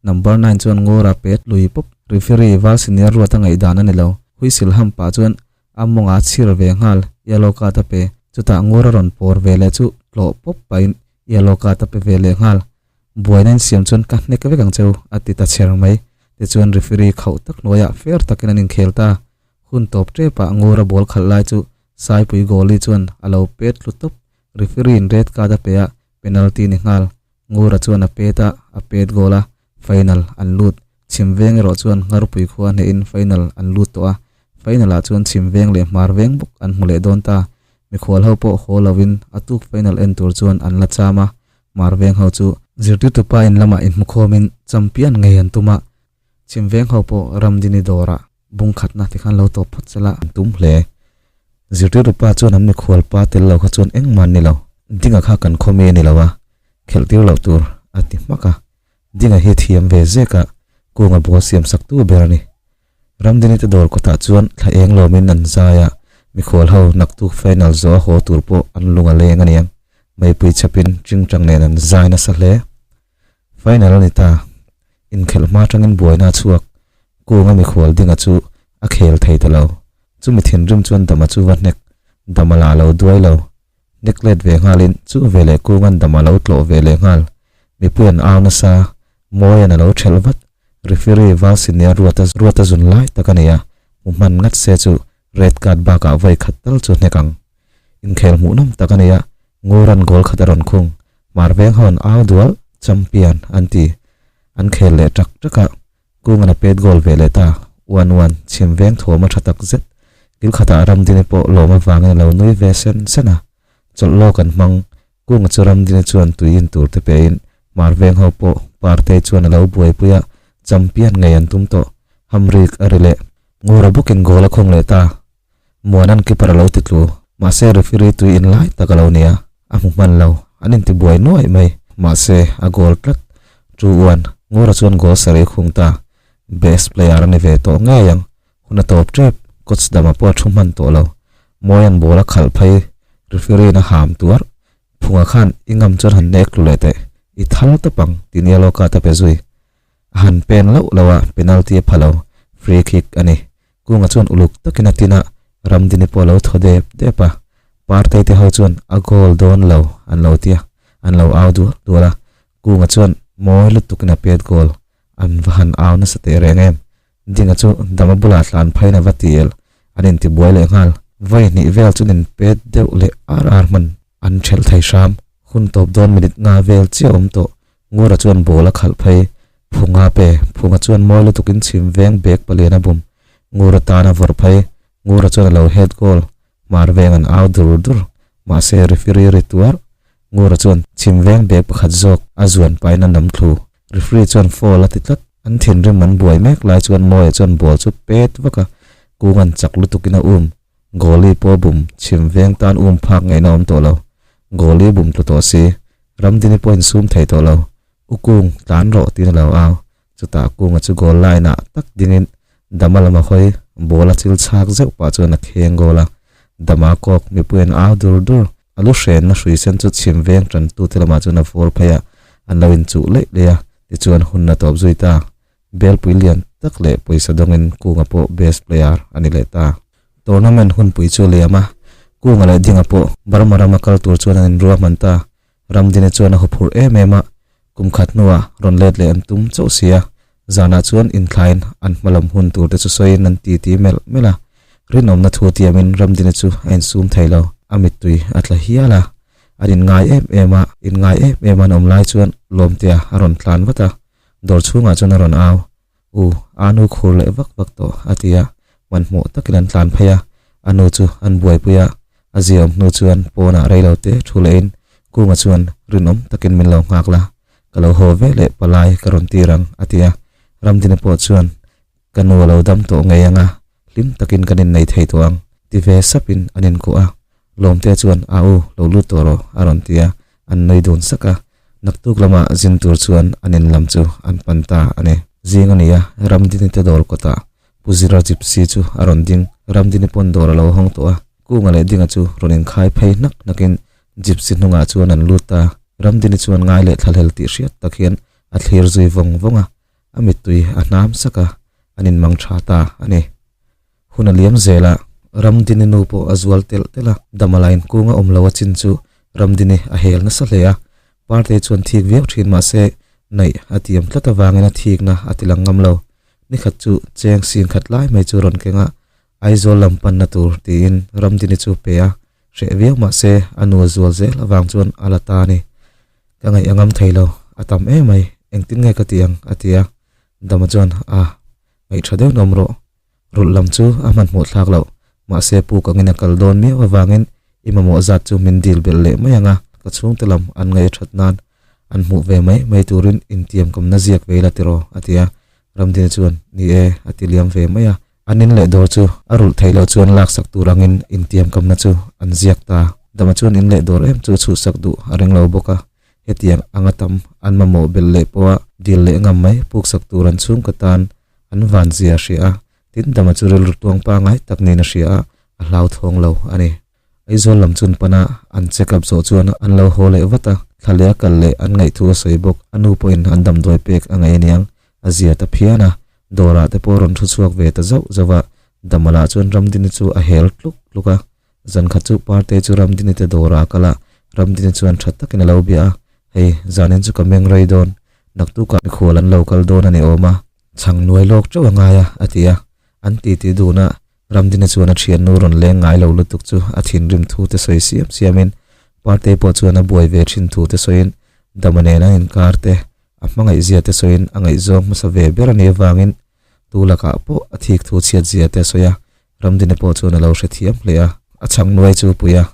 Number nine chuan Ngawra pet lui pawp. Referee Val Senior ruata ngaihdan a ni lo. Whistle ham pah chuan a mawngah a chhir ve nghal, yellow card a pe. Chutah Ngawra rawn pawr ve leh chu tlawh pawp pahin yellow card a pe ve leh nghal. Buaina in siam chuan ka hnek vek ang cheu, a ti ta chher mai. Tichuan referee khauh tak hnuaiah fair takin an inkhel ta. Hun tawp tepah Ngura ball khalh lai chu Saipui goalie chuan a lo pet tlu tawp. Referee in red card a pe a, penalty ni nghal. Ngura chuan a pet a, a pet goal a, final an lut. Chhim veng erawh chuan Ngharpui khua hnehin final an lut tawh a, final ah chuan Chhim veng leh Hmar veng bawk an hmu leh dawn ta. Mikhual ho pawh haw lovin a tuk final en tur chuan an la cham a, Hmar veng ho chu zirtirtu pa in lamah inhmukhawmin champion ngei an tum a, Chhim veng ho pawh Ramdini dawrah bung khatna tikhan lo tawp phawt sela an tum hle. Zirtirtu pa chuan an mikhual pa tel lo kha chuan engmah an ni lo, Dinga kha kan khaw mi a ni lo a, khelh tir loh tur a ti hmak a. Dinga hi thiam ve zek a, kunga ball siam sak tu ber a ni. Ramdini te dawr kawtah chuan thla eng lawmin an zai a, mikhual ho naktuk final zawh a haw tur pawh an lung a leng a niang. Meipui chhapin tingtang nen an zai nasa hle. Final a ni ta. Inkhelh hma atangin buaina a chhuak. Kunga mikhual Dinga chu a khel thei ta lo. Chumi thinrim chuan Dama chu va hnek. Dama lah lo duai lo. Hnek let ve nghalin chu veleh Kunga'n Dama lo tlawh ve leh nghal. Mipui an au nasa. Mawia'n a lo thelh vat. Referee Val Senior ruata ruata zun lai tak a ni a, hmu hman ngat se chu red card bakah vawi khat tal chu hnek ang. Inkhel hmuhnawm tak a ni a, Nguran goal khat a rawn khung. Hmar veng ho an au dual, champion an ti. An khel leh tak tak a, Kungan a pet goal ve leh ta. Uan uan, chhim veng thuam a tha tak zet. Kil khatah Ramdini pawh lawm avangin a lo nui ve sen sen a. Chawlh lawk an hmang, Kunga chu Ramdina chuan tui in tur te pein Hmar veng ho pawh Partei chuan a lo buaipui a, champion ngei an tum tawh. Hamrik a ri leh. Ngura bawkin goal a khawng leh ta. Muanan keeper a lo ti tlu. Mahse referee tui in lai tak a lo nia. A hmu hman lo. An inti buai nuaih mai. Mahse a goal tlat. Chu uan, Ngura chuan goal sarih a khung ta. Best player a ni ve tawh ngei ang. Hun a tawp tep, coach Dama pawh a thu hman tawh lo. Mawia'n ball a khalh phei, referee in a ham tuar. Phunga khan i ngam chuan han nek tlu leh teh, i thal tawp ang, tiin yellow card a pe zui. A han pen loh loh a, penalty a pha lo, free kick a ni. Kunga chuan uluk takin a tin a, Ramdini pawh a lo thaw dep dep a. Partei te ho chuan a goal dawn lo an lo ti a, an lo au dual dual a. Kunga chuan mawi lutukin a pet goal, an va han au nasa teh reng em. Dinga chu dama bulah tlan phaiin a va ti el, an intibuai leh nghal. Vawi hnih vel chuan in pet deuh leh ar ar hman an thelh thei hram. Hun tawp dawn minute nga vel chiah awm tawh. Ngura chuan ball a khalh phei. Phunga pe, Phunga chuan mawi lutukin chhim veng bag palian a bum. Ngura tan a vawrh phei. Ngura chuan a lo head goal. Hmar veng an au dur dur. Mahse referee ri tuar. Ngura chuan chhim veng bag pakhat zawk a zuan pahin a nam thlu. Referee chuan foul a ti tlat. An thinrim an buai mek lai chuan Mawia chuan ball chu pet vak a, kung an chak lutukin a um. Goalie pawh bum chhim veng tan um phak ngaihna awm tawh lo. Goalie bum tlu tawh si. Ramdini pawh insum thei tawh lo. U Kung, tlan rawh tiin a lo au. Chutah Kunga chu goal line ah tak dingin Dama lam a hawi, ball a chil chhak zeuh pah chuan a kheng goal a. Dama kawk mipui an au dur dur. A lu hrenna hrui sen chu chhim veng tantute lamah chuan a vawr phei a, an lo inchuh leih leih a, tichuan hun a tawp zui ta. Belpui lian tak leh pawisa dawngin Kunga pawh best player a ni leh ta. Tournament hunpui chu a liam a, Kunga leh Dinga pawh Burma rama kal tur chuan an inruahman ta. Ramdina chuan a huphurh em em a, kum khat hnuah rawn let leh an tum chauh si a, zanah chuan inthlain an hmalam hun tur te chu sawiin an titi melh melh a, rinawmna thu tiamin Ramdina chu a insum thei lo, a mittui a tla hial a, an inngai em em a, inngai em em an awm lai chuan Lawmtea a rawn tlan vat a, dawr chhungah chuan a rawn au, U, a nu khur leh vak vak tawh, a ti a, hmanhmawh takin an tlan phei a, a nu chu an buaipui a, a ziaawm hnu chuan pawnah reilo te thu lehin Kunga chuan rinawm takin min lo nghak la, ka lo haw ve leh palai ka rawn tir ang, a ti a, Ramdina pawh chuan ka nu a lo dam tawh ngei ang a, hlim takin kan innei thei tawh ang, ti ve sapin an inkuah a, Lawmtea chuan a u, lo lut tawh rawh, a rawn ti a, an nui dun sak a, naktuk lama zin tur chuan an in lam chu an pan ta a ni. Zing a ni a, Ramdini te dawr kawtah Pu Zira Gypsy chu a rawn ding. Ramdini pawn dawr a lo hawng tawh a, Kunga leh Dinga chu rawn inkhai phei hnak hnakin Gypsy hnungah chuan an lut ta. Ramdini chuan ngai leh thlahlel tih hriat tak hian a thlir zui vawng vawng a, a mittui a hnam sak a, an inmang tha ta a ni. Hun a liam zel a, Ramdini nu pawh a zual telh telh a, Damalain kung a awm lo a chin chu Ramdini a hel nasa hle a, Partei chuan thik viau thin mah se naih a tiam tlat avangin a thikna a ti lang ngam lo. Nikhat chu cheng sin khat lai mai chu rawn keng a, Aizawl lam panna tur tiin Ramdini chu pe a, hreh viau mah se a nu a zual zel avang chuan a la ta a ni. Ka ngaih a ngam thei lo, a tam em mai, engtin nge ka ti ang? a ti a, Dama chuan a ngaih tha deuh nawm rawh. Rulh lam chu a hmanhmawh thlak loh, mahse puk angin a kal dawn miau avangin i mamawh zat chu min dil belh leh mai ang a, ka chhungte lam an ngaih that nan an hmuh ve mai mai turin intiamkamna ziak ve ila tiraw a ti a, Ramdina chuan ni e a ti liam ve mai a, an in leh dawr chu a rulh theih loh chuan laksak tur angin intiamkamna chu an ziak ta. Dama chuan in leh dawr em chu chhuhsak duh a ring lo bawk a, hetiang anga tam an mamawh belh leh pawha dil leh ngam mai puksak tur an chhungkaw tan An van zia a hria a, tin dama chu rilru tuang pangai tak niin a hria a, a hlauthawng lo a ni. Aizawl lam chun pana an check up zawh chuan an lo haw leh vat a, thla leh a kal leh an ngaihthu a sawi bawk. A nu pawhin an damdawi pek a ngaih aniang, a zia ta phian a, dawrah te pawh rawn thu chhuak ve ta zauh zauh a, dama lah chuan Ramdini chu a hel tluk tluk a. Zankhat chu Partei chu Ramdini te dawrah a kal a, Ramdini chuan tha takin a lo bia a, Hei, zanin chu ka meng rei dawn, naktukah mikhual an lo kal dawn a ni awm a, chhang nuai lawk teuh a ngai a, a ti a. An titi dun a, Ramdina chuan a thiannu rawn leng ngai lo lutuk chu a thinrim thu te sawi siam siamin Partei pawh chuan a buai ve thin thu te sawiin Dama nen an inkar te, a hmangaihzia te sawiin a ngaihzawng hmasa ve ber a nih avangin tu lakah pawh a thik thu chhiatzia te a sawi a, Ramdina pawh chuan a lo hrethiam hle a. A chhang nuai chu pui a,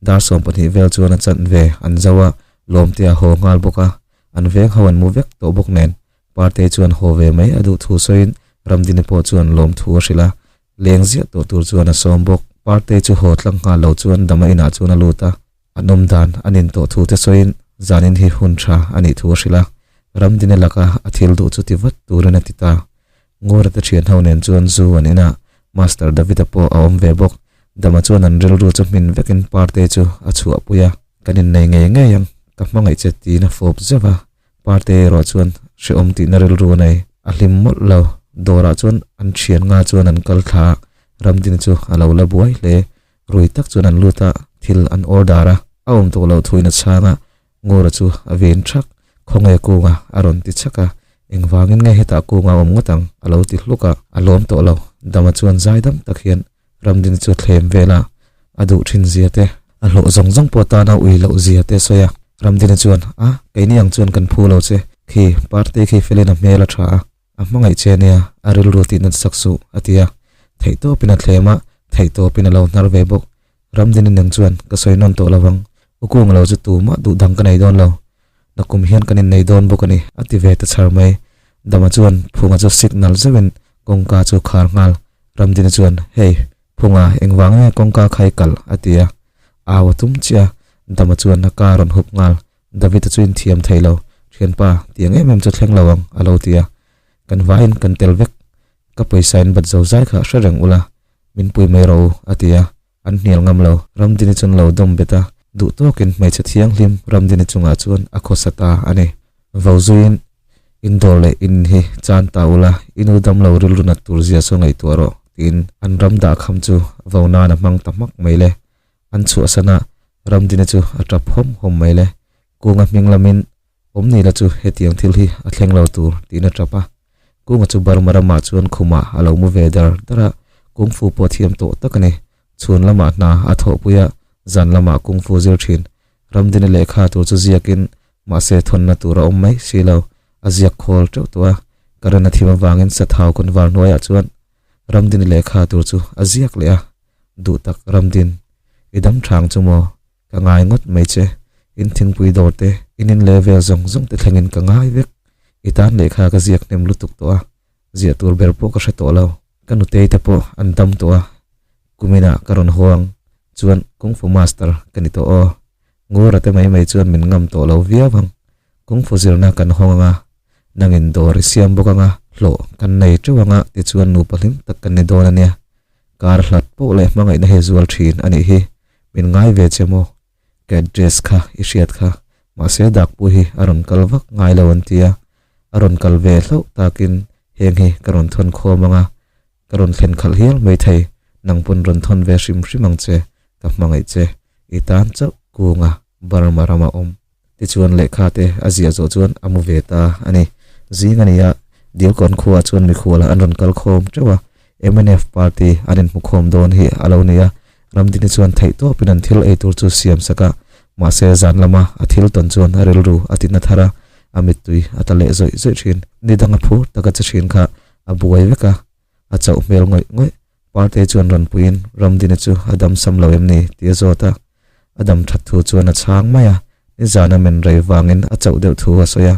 Dar 12 vel chuan a chanh ve an zo a, Lawmte a haw nghal bawk a, an veng ho an mu vek tawh bawk nen Partei chuan haw ve mai a duh thu sawiin Ramdini pawh chuan lawm thu a hrilh a, leng ziah tawh tur chuan a sawm bawk. Partei chu haw tlang nghal lo chuan Dama inah chuan a lut a, an awm dan a nin tawh thu te sawiin zanin hi hun tha a nih thu a hrilh a, Ramdini laka a thil duh chu ti vat turin a ti ta. Ngawra te thian ho nen chuan zu an in a. Master David-a pawh a awm ve bawk. Dama chuan an rilru chu hmin vekin Parte chu a chhuahpui a, Kan innei ngei ngei ang, ka hmangaih che tiin a fawp zeuh a. Parte erawh chuan hrehawm tihna rilru a nei, a hlim mawlh lo. Dawrah chuan an thian nga chuan an kal thla a, Ramdin chu a lo la buai hle. Rui tak chuan an lut a, thil an order a, a awm tawh loh thuin a chhang a, Ngura chu a vin thak, Khawnge kunga? a rawn ti chhak a, Engvangin nge hetah kunga a awm ngawt ang? a lo ti hluk a, a lawm tawh lo. Dama chuan zai dam tak hian Ramdin chu thlem vel a, a duh thin zia te, a hlawh zawng zawng pawh tana ui loh zia te a sawi a. Ramdina chuan, A, keini ang chuan kan phu lo che, khi Parte khi felin a hmel a tha a, a hmangaih che ania, a rilru tih nat sak suh, a ti a. Theihtawpin a thlem a, theihtawpin a lo hnar ve bawk. Ramdini nang chuan, Ka sawi nawn tawh lovang, u kung lo chu tumah duh dang ka nei dawn lo. Nakum hian kan innei dawn bawk a ni, a ti ve ta chhar mai. Dama chuan Phunga chu signal zeuhin kawngka chu khar nghal. Ramdini chuan, Hey, Phunga, engvang nge kawngka kha i kalh? a ti a. Au a tum chiah a, Dama chuan a ka rawn hup nghal. David-a chu inthiam thei lo, Thianpa, tiang em em chu thleng lo ang, a lo ti a. Kan vaiin kan tel vek. Ka pawisa in bat zo zai kha hre reng ula, min pui mai rawh u, a ti a. An hnial ngam lo. Ramdini chuan lo dawm bet a, duh tawkin hmeichhe thianghlim Ramdini chungah chuan a khawsa ta a ni. Vo zuiin, In dawr leh in hi chan ta ula, i nu damlo rilru nat tur zia saw ngaihtuah rawh, tiin an ram dahkham chu vo nan a hmang ta hmak mai le. An chhuahsan a, Ramdini chu a tap hawm hawm mai le. Kunga hming lamin Awm ni la chu hetiang thil hi a thleng lo tur tiin a tap a. Kunga chu Burma ramah chuan khumah a lo mu ve dar dar a, kung fu pawh thiam tawh tak a ni. Chhun lamah hna a thawhpui a, zan lamah kung fu zir thin. Ramdina lehkha tur chu ziakin mahse thawnna tur a awm mai si lo, a ziak khawl teuh tawh a. Current a thim avangin sathau kawnvar hnuaiah chuan Ramdina lehkha tur chu a ziak leh a, Duh tak Ramdin, i dam thang chu maw? Ka ngai ngawt mai che, in thingpui dawr te, in in level zawng zawng te thlengin ka ngai vek. I tan lehkha ka ziak hnem lutuk tawh a, ziah tur ber pawh ka hre tawh lo. Ka nutei te pawh an dam tawh a, kuminah ka rawn haw ang chuan Kung Fu Master ka ni tawh aw. Ngura te mai mai chuan min ngam tawh lo viau ang. Kung Fu zirna kan hawng ang a, nangin dawr i siam bawk ang a, hlawh kan nei teuh ang a tichuan nupa hlim tak kan ni dawn a nia. Kar hlat poh leh hmangaihna hi zual thin a nih hi. Min ngai ve che maw? Ka address kha i hriat kha, mahse dakpu hi a rawn kal vak ngai lo an ti a, a rawn kal ve hlauh takin heng hi ka rawn thawn khawm ang a, ka rawn thlen khalh hial mai thei, nang pawn rawn thawn ve hrim hrim ang che, ka hmangaih che, i tan chauh kunga Burma rama awm. Tichuan lehkha te a ziah zawh chuan a mu ve ta a ni. Zing a ni a, Dilkawn khuaah chuan mikhuala an rawn kal khawm teuh a, mnf party an inhmu khawm dawn hi a lo ni a. Ramdini chuan theihtawpin an thil ei tur chu siam sak a, mahse zan lama a thil tawn chuan a rilru a tina thar a, a mittui a ta leh zawih zawih thin. Ni danga phur taka che thin kha a buai vek a, a chauh hmel ngawih ngawih. Parte chuan rawn puiin Ramdini chu a dam sam lo em ni tih a zawt a, a dam that thu chuan a chhang mai a, nizan a men rei vangin a chauh deuh thu a sawi a,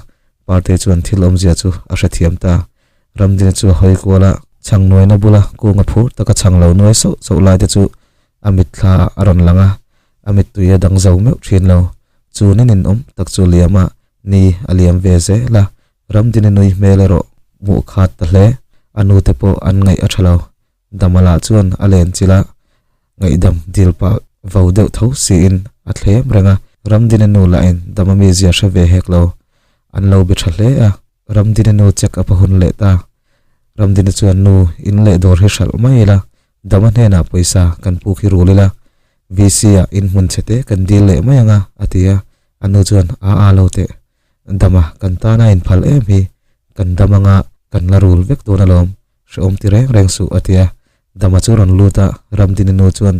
Parte chuan thil awmzia chu a hrethiam ta. Ramdini chu a hawi kual a, chhang nuaina bula kung a phur taka chhang lo nuai sauh sauh lai te chu a mitthla ah a rawn lang a, a mittui a dang zo meuh thin lo. Chu ni ninawm tak chu liam a, ni a liam ve zel a, Ramdini nui hmel erawh hmuh khat ta hle. A nute pawh an ngaih a tha lo. Damala chuan a len chilh a, ngaihdam dil pah vo deuh tho siin a thlem reng a. Ramdini nu lahin dama mizia hre ve hek lo. An lo be tha hle a, Ramdini nu check up a hun leh ta. Ramdini chuan nu in leh dawr hi hralh mai ila, dama hnenah pawisa kan puk hi rul ila, VC ah in hmun chhe te kan dil leh mai ang a, a ti a. A nu chuan a a lo teh. Dama kan tana inphal em hi kan dam anga kan la rul vek dawn alawm, hrehawm ti reng reng suh a ti a. Dama chu rawn lut a, Ramdini nu chuan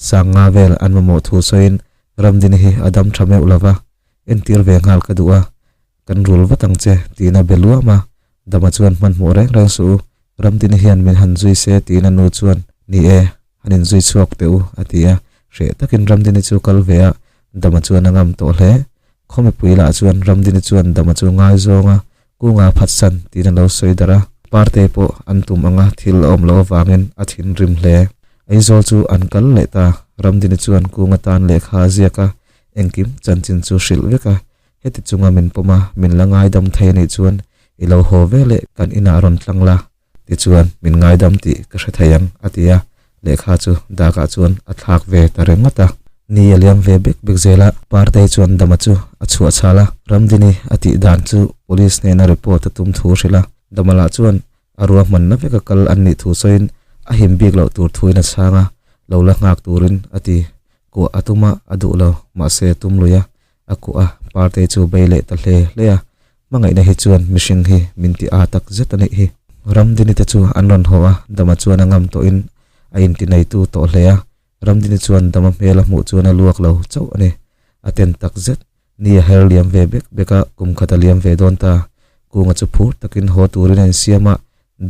Sanga vel an mamawh thu sawiin Ramdini hi a dam tha meuh lova, entir ve nghal ka duh a, kan rul vat ang che tiin a be luam a. Dama chuan hmanhmawh reng reng suh u, Ramdini hian min han zui se tiin a nu chuan ni e, han inzui chhuak teh u a ti a. Hreh takin Ramdini chu kal ve a, Dama chuan a ngam tawh hle. Khaw mipui lah chuan Ramdini chuan Dama chu ngaizawng a, Kunga phatsan tiin a lo sawi darh a. Parte pawh an tum anga thil a awm loh avangin a thinrim hle. Aizawl chu an kal leh ta. Ramdini chuan Kunga tan lehkha a ziak a, engkim chanchin chu hrilh vek a. Heti chunga min pawm a, min la ngaidam thei anih chuan i lo haw ve leh kan inah rawn tlang la. Tichuan, min ngaidam tih ka hre thei ang, a ti a, lehkha chu dakah chuan a thlak ve ta ringawt a. Ni a liam ve bek bek zel a, Partei chuan Dama chu a chhuah chhal a, Ramdini a tih dan chu Police hnena report a tum thu a hrilh a, Dama lah chuan a ruahmanna veka kal an nih thu sawiin a him bik loh tur thuin a chhang a, lo la nghak turin a ti. Kuah a tum a, a duh lo, mahse a tum lui a, a kuah a, Partei chu bei leh ta hle hle a, hmangaihna hi chuan mihring hi min ti a tak zet a nih hi. Ramdini te chu an rawn haw a, Dama chuan a ngam tawhin a inti neitu tawh hle a, Ramdini chuan Dama hmel a hmuh chuan a luak lo chauh a ni. A ten tak zet. Ni a her liam ve bek bek a, kum khat a liam ve dawn ta. Kunga chu phur takin haw turin a insiam a,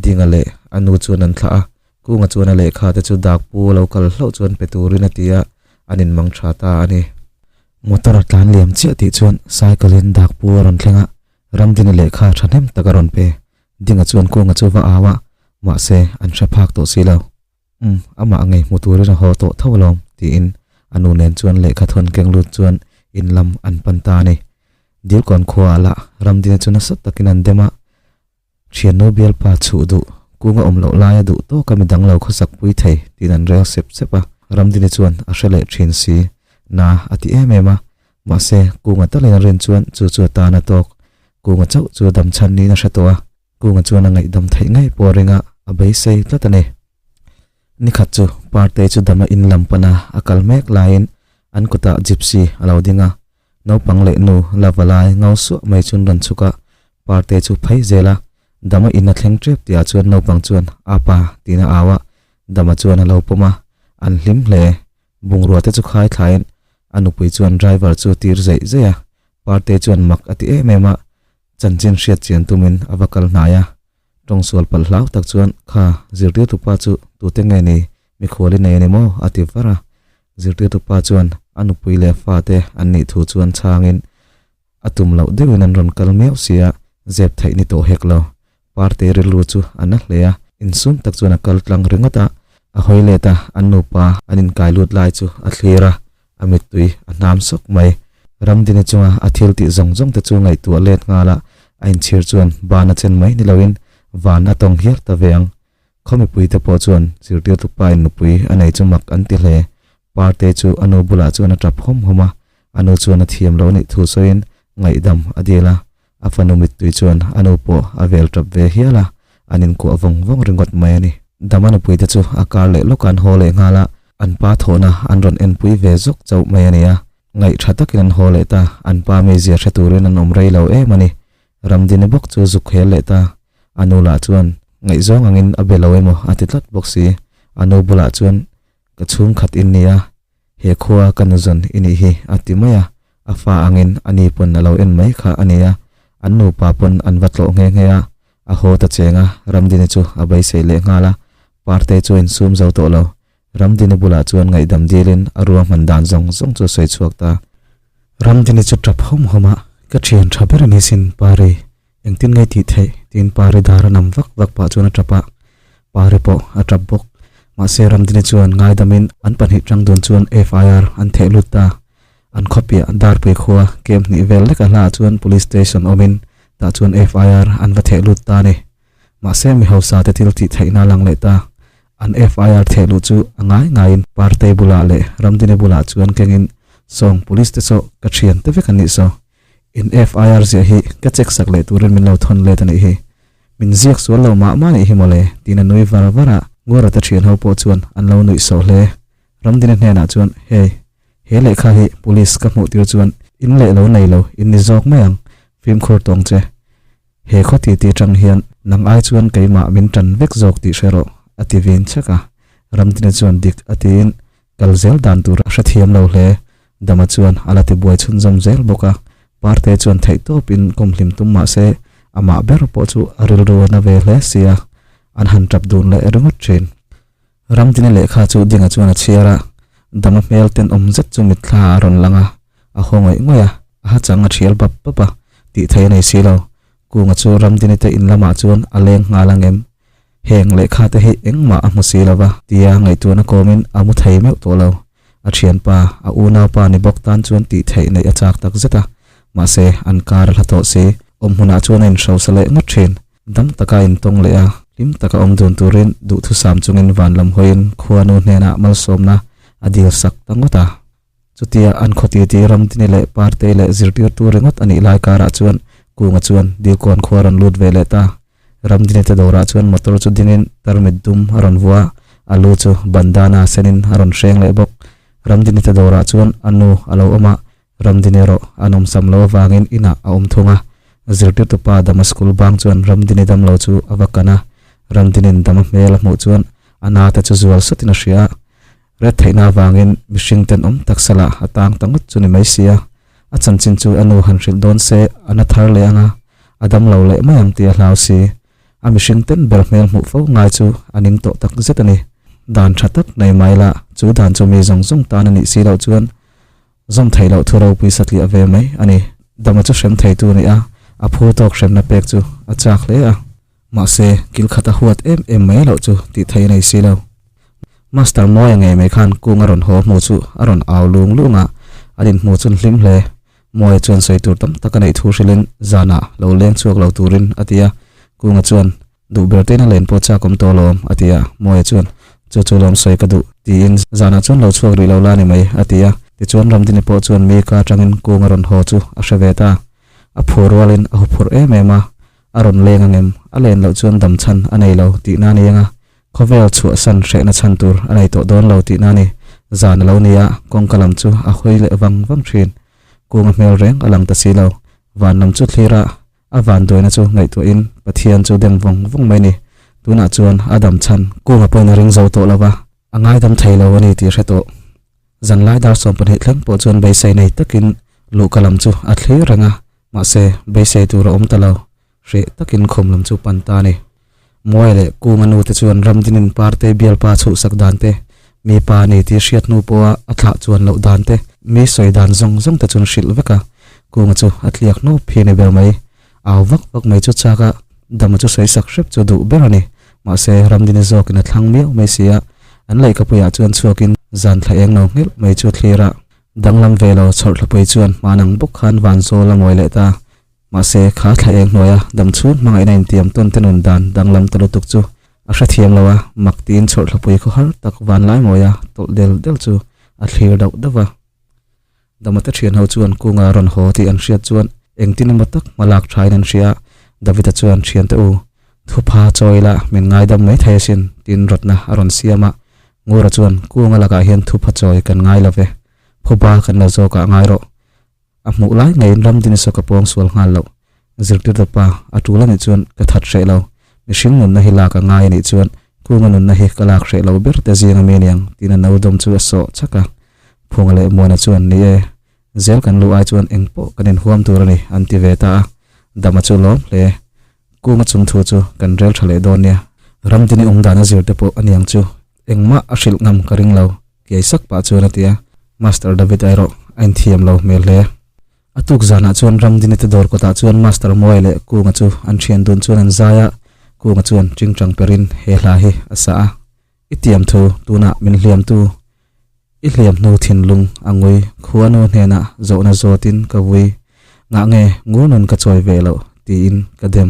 Dinga leh a nu chuan an thlah a, Kunga chuan a lehkha te chu dak pu a lo kal hlauh chuan pe turin a ti a, an inmang tha ta a ni. Motor a tlan liam chiah tih chuan cycle in dak pu a rawn thleng a, Ramdini lehkha thahnem tak a rawn pe. Dinga chuan Kunga chu va au a, mahse an hre phak tawh si lo. Umm, amah ngei hmu turin a haw tawh tho alawm, tiin a nu nen chuan lehkha thawn keng lut chuan in lam an pan ta a ni. Dilkawn khuaah lah Ramdina chu nasa takin an dem a, Thiannu bialpa chhuh duh, kunga awm loh laia duh tawka mi dang lo khawsak pui thei, tiin an rel sep sep a. Ramdina chuan a hre leh thin si, na a ti em em a, mahse kunga talin a rin chuan chu chu a tan a tawk. Kunga chauh chu a dam chhan niin a hre tawh a. Kunga chuan a ngaihdam theih ngei pawh a ring a, a beisei tlat a ni. Nikhat chu Partei chu dama in lam pana a kal mek laiin an kutah gypsy a lo ding a, naupang leh nu la va lai ngau suah mai chuan rawn chhuk a, Partei chu phei zel a, dama in a thleng tep tihah chuan naupang chuan a pa tiin a au a, dama chuan a lo pawm a, an hlim hle. Bungrua te chu khai thlaiin a nupui chuan driver chu tir zeih zeih a, Partei chuan mak a ti em em a, Chanchin hriat chian tumin a va kal hnai a, tawng sual palh hlau tak chuan, Kha, zirtirtu pa chu tute nge ni, mikhual i nei a ni maw? a ti var a. Zirtirtu pa chuan a nupui leh a fate an nih thu chuan chhangin, A tum loh deuhin an rawn kal miau si a, zep theih ni tawh hek lo. Parte rilru chu a na hle a, insum tak chuan a kal tlang ringawt a, a hawi let a, an nupa an inkai lut lai chu a thlir a, a mittui a hnam sawk mai. Ramdini chunga a thil tih zawng zawng te chu ngaihtuah let nghal a, a inchhir chuan ban a chen mai ni loin van a tawng hial ta ve ang. Khaw mipui te pawh chuan zirtirtu pa in nupui a nei chu mak an ti hle. Parte chu a nu bulah chuan a tap hawm hawm a, a nu chuan a thiam lo nih thu sawiin ngaihdam a dil a, a fanu mittui chuan a nu pawh a vel tap ve hial a, an inkuah vawng vawng ringawt mai a ni. Dama nupui te chu a kar leh lawk a an haw leh nghal a, an pa thawhna an rawn enpui ve zawk chauh mai a ni a, ngaih tha takin an haw leh ta, an pa mizia hre turin an awm rei lo em a ni. Ramdini bawk chu zuk hel leh ta, a nu lah chuan ngaihzawng angin a be lo emaw a ti tlat bawk si, a nu bulah chuan ka chhungkhat in ni a, he khua ka nu zawn i nih hi a ti mai a, a fa angin a ni pawn a lo en mai kha a ni a, an nupa pawn an va tlawh nghe nghe a, a haw ta cheng a, Ramdini chu a beisei leh nghal a, Partei chu a insum zo tawh lo, Ramdini bulah chuan ngaihdam dilin a ruahman dan zawng zawng chu a sawi chhuak ta. Ramdini chu tap hawm hawm a, Ka thian tha ber a ni sin, Pari, engtin nge tih theih? tiin Pari dar a nam vak vak pah chuan a tap a, Pari pawh a tap bawk. Mahse Ramdini chuan ngaidamin an pahnih tang dun chuan FIR an theh lut ta. An khawpiah Darpui khua camp hnih vel lek a hlaah chuan Police Station awmin tah chuan FIR an va theh lut ta a ni. Mahse mi hausa te thil tih theihna a lang leh ta. An FIR theh luh chu a ngai ngaiin Partei bulah leh Ramdini bulah chuan kengin sawng Police te saw ka thian te vek an nih saw. In FIR ziah hi ka check sak leh turin min lo thawn let a nih hi. Min ziak sual lo mah mah nih hi mawle, tiin a nui var var a, Ngura te thian ho pawh chuan an lo nuih sawh hle. Ramdina hnenah chuan, Hey, he lehkha hi police ka hmuh tir chuan in leh lo nei lo in ni zawk mai ang, fimkhur tawng che. He khaw titi atang hian nang ai chuan keimah min tan vek zawk tih hre rawh, a ti vin chek a. Ramdina chuan dik a tiin kal zel dan tur a hrethiam lo hle. Dama chuan a la tibuai chhunzawm zel bawk a, Parte chuan theihtawp in kawmhlim tum mah se amah ber pawh chu a rilru a na ve hle si a, an han tap dun leh ringawt thin. Ramdina lehkha chu Dinga chuan a chhiar a, Dama hmel tenawm zet chu mitthla a rawn lang a, a haw ngawih ngawih a, a hachang a thial bap bap a, tih thei a nei si lo. Kunga chu Ramdini te in lamah chuan a leng nghal ang em? Heng lehkha te hi engmah a hmu si lo va, tia ngaihtuahna kawmin a mu thei meuh tawh lo. A thianpa, a unaupa ni bawk tan chuan tih theih neih a chak tak zet a, mahse an kar a hla tawh si. Awm hmunah chuan a inhrosa leh ngawt thin. Dam taka a intawng leh a, Hlim taka awm dun turin duhthusam chungin van lam hawiin khuanu hnenah malsawmna a dil sak ta ngawt a. Chutia an khaw titi Ramdini leh Partei leh zirtirtu ringawt a nih lai karah chuan Kunga chuan Dilkawn khua a rawn lut ve leh ta. Ramdini te dawrah chuan motor chu dingin tarmit dum a rawn vua a, a lu chu bandana senin a rawn hreng leh bawk. Ramdini te dawrah chuan a nu a lo awm a, Ramdini erawh a nawmsam lo avangin inah a awm thung a. Zirtirtu pa Dama school bang chuan Ramdini damlo chu a va kan a, Ramdinin Dama hmel a hmuh chuan a nate chu zual sawtin a hria a. Ret theihna avangin mihring tenawm tak salah a tang ta ngawt chu ni mai sia. A chanchin chu a nu han hrilh dawn se a na thar leh ang a, a dam lo leh mai ang tih a hlau si. A mihring ten ber hmel hmuh fo ngai chu a ning tawh tak zet a ni. Dan tha tak nei mai la, chu dan chu mi zawng zawng tan a nih si loh chuan zawm theih loh thu ropui satliah ve mai a ni. Dama chu hrem theitu a ni a, a phur tawk hremna pek chu a chak hle a. Mahse, kil khat a huat em em mai loh chu tih thei a nei si lo. Master Mawia ngei mai khan kung a rawn haw hmu chu a rawn au lung lung a, an inhmu chun hlim hle. Mawia chuan sawi tur tam tak a neih thu hrilhin zanah lo leng chhuak lo turin a ti a. Kunga chuan, Duh ber tein a len pawh chak awm tawh alawm, a ti a. Mawia chuan, Chu chu lawm sawi ka duh, tiin zanah chuan lo chhuak rih lo la ni mai, a ti a. Tichuan Ramdini pawh chuan mi ka atangin kung a rawn haw chu a hre ve ta. A phur rualin a huphurh em em a, A rawn leng ang em? A len loh chuan dam chhan a nei lo tihna a ni ang a, khawvel chhuahsan hrehna chhan tur a nei tawh dawn lo tihna a ni. Zan a lo ni a, kawngka lam chu a hawi leh vang vang thin. Kunga hmel reng a lang ta si lo. Van lam chu thlir a, a van duaina chu ngaihtuahin Pathian chu dem vawng vawng mai ni. Tunah chuan a dam chhan Kunga pawhin a ring zo tawh lo va, a ngaidam thei lo a ni tih hre tawh. Zanlai dar 12 thleng pawh chuan beisei nei takin luhka lam chu a thlir reng a, Mahse, beisei tur a awm ta lo, hreh takin khum lam chu pan ta a ni. Muai leh Kunga nu te chuan Ramdinin Parte bialpa chhuhsak dan te, mi pa ni tih hriat hnu pawha a thlah chuan loh dan te, mi sawi dan zawng zawng te chuan hrilh vek a, Kunga chu a tliak hnup hi a ni ber mai. Au vak vak mai chu chak a, Dama chu sawi sak hrep chu duh ber a ni. Mahse, Ramdini zawkin a thlang miau mai si a, an leihkapuiah chuan chhuakin zan thla eng lo nghilh mai chu a thlir a. Danglam ve lo chhawrhthlapui chuan hman ang bawk khan vanzawl a ngawi leh ta. Mahse, kha thla eng hnuaia damchhung hmangaihna intiam tawn te nun dan danglam ta lutuk chu a hrethiam lo a, mak tiin chhawrhthlapui khaw har tak vanlai ngawia tawlh del del chu a thlir dauh dauh va. Damate thian ho chuan kunga rawn haw tih an hriat chuan engtin emaw tak hma lak thain an hria a, Davida chuan thiante u, thupha chawi la min ngaidam mai thei asin tiin rawtna a rawn siam a, Ngura chuan, Kunga lakah hian thupha chawi kan ngai lo ve. Phuba kan lo zawkah ngai rawh. A hmuh lai ngeiin Ramdini saw ka pawng sual nghal loh. Zirtirtu pa, a tul a nih chuan ka that hreh lo. Mihring nunna hi lak a ngai a nih chuan Kunga nunna hi ka lak hreh lo ber te zing a mi aniang, tiin a no dawm chu a sawh chak a. Phunga leh Muana chuan, Ni e, zel kan luh ai chuan engpawh kan inhuam tur a ni, an ti ve ta a. Dama chu lawm hle. Kunga chung thu chu kan rel tha leh dawn nia. Ramdini awm dan a zir te pawh aniang chu engmah a hrilh ngam ka ring lo, kiai sak pah chuan a ti a. Master David erawh a inthiam lo hmel hle. A tuk zanah chuan Ramdini te dawr kawtah chuan Master Muai leh Kunga chu an thian dun chuan an zai a, Kunga chuan tingtang perin he hla hi a sa a. I tiam thu tunah min hliam tu, i hliam hnu thinlung a ngui khuanu hnenah zawhna zawtin ka vui, ngah nge ngur nun ka chawi ve loh tiin ka dem.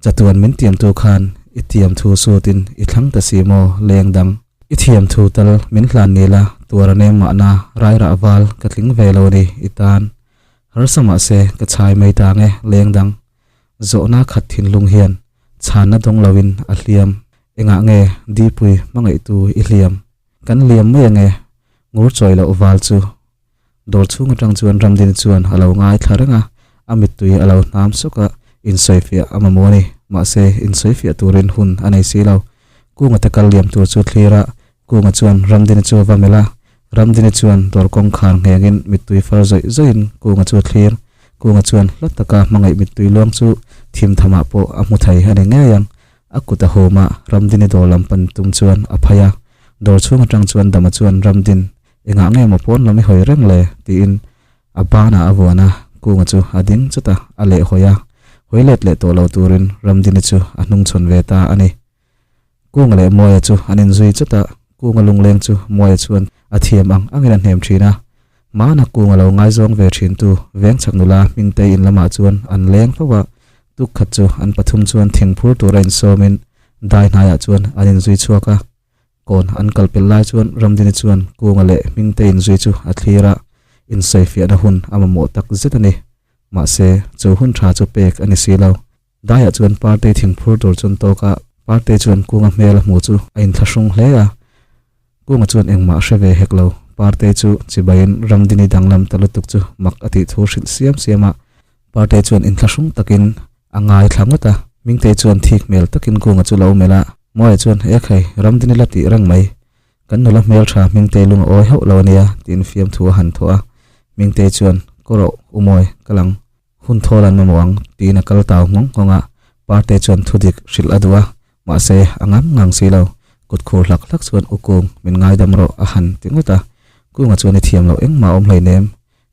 Chatuan min tiam tu khan i tiam thu sutin i thlang ta si maw leng dang. I thiam thu tal min hlan ni la tuar a nem mahna rairah val ka tling ve lo ni i tan. Harsa mahse ka chhai mai ta nge leng dang. Zawhna khat thinlung hian chhanna dawng loin a hliam. Engah nge Dipui hmangaihtu i hliam? Kan hliam mai ange, ngur chawi loh val chu. Dawr chhung atang chuan Ramdini chuan a lo ngaithla reng a, a mittui a lo hnam suk a, insawifiah a mamawh a ni. Mahse, insawifiah turin hun a nei si lo. Kunga te kal liam tur chu thlir a, Kunga chuan Ramdini chu a va melh a. Ramdini chuan dawr kawngkhar nghengin mittui far zawih zawihin Kunga chu a thlir. Kunga chuan hla taka hmangaih mittui luang chu thim thamah pawh a hmu thei a ni ngei ang. A kut a hum a, Ramdini dawr lam pan tum chuan a phai a. Dawr chhung atang chuan Dama chuan Ramdin, engah nge maw pawn lam i hawi reng le? tiin a banah a vuan a, Kunga chu a ding chut a, a leh hawi a. Hawi let leh tawh lo turin Ramdini chu a hnungchhawn ve ta a ni. Kunga leh Mawia chu an inzui chut a, Kunga lungleng chu Mawia chuan a thiam ang angin a hnem thin a. Hmana Kunga lo ngaizawng ve thintu Vengchhak nula Hmingtei in lamah chuan an leng fo a, tuk khat chu an pathum chuan thingphur tura insawmin Dai hnaiah chuan an inzui chhuak a, kawn an kal pel lai chuan Ramdini chuan Kunga leh Hmingte inzui chu a thlir a, insawifiahna hun a mamawh tak zet a ni. Mahse, chu hun tha chu pek a ni si lo. Daiah chuan Partei thingphur tur chuan tawk a, Partei chuan Kunga hmel a hmu chu a inthlahrung hle a. Kunga chuan engmah a hre ve hek lo. Partei chu chibaiin Ramdini danglam ta lutuk chu mak a tih thu hrilh siam siam a. Partei chuan inthlahrung takin a ngaithla ngawt a. Mingtei chuan thik hmel takin Kunga chu lo melh a. Mawia chuan, Ekhai, Ramdini la tih reng mai. Kan nula hmeltha Hmingtei lung a awi hauh lo ania, tiin fiamthu a han thawh a. Mingtei chuan, Kaw rawh, u Mawi, ka lang. Hun thawl an mamawh ang, tiin a kal tau nghawng nghawng a. Parte chuan thudik hrilh a duh a, mahse a ngam ngang si lo. Kut khur hlak hlak chuan U Kung, min ngaidam rawh a han ti ngawt a. Kunga chuan i thiam loh engmah awm hleinem,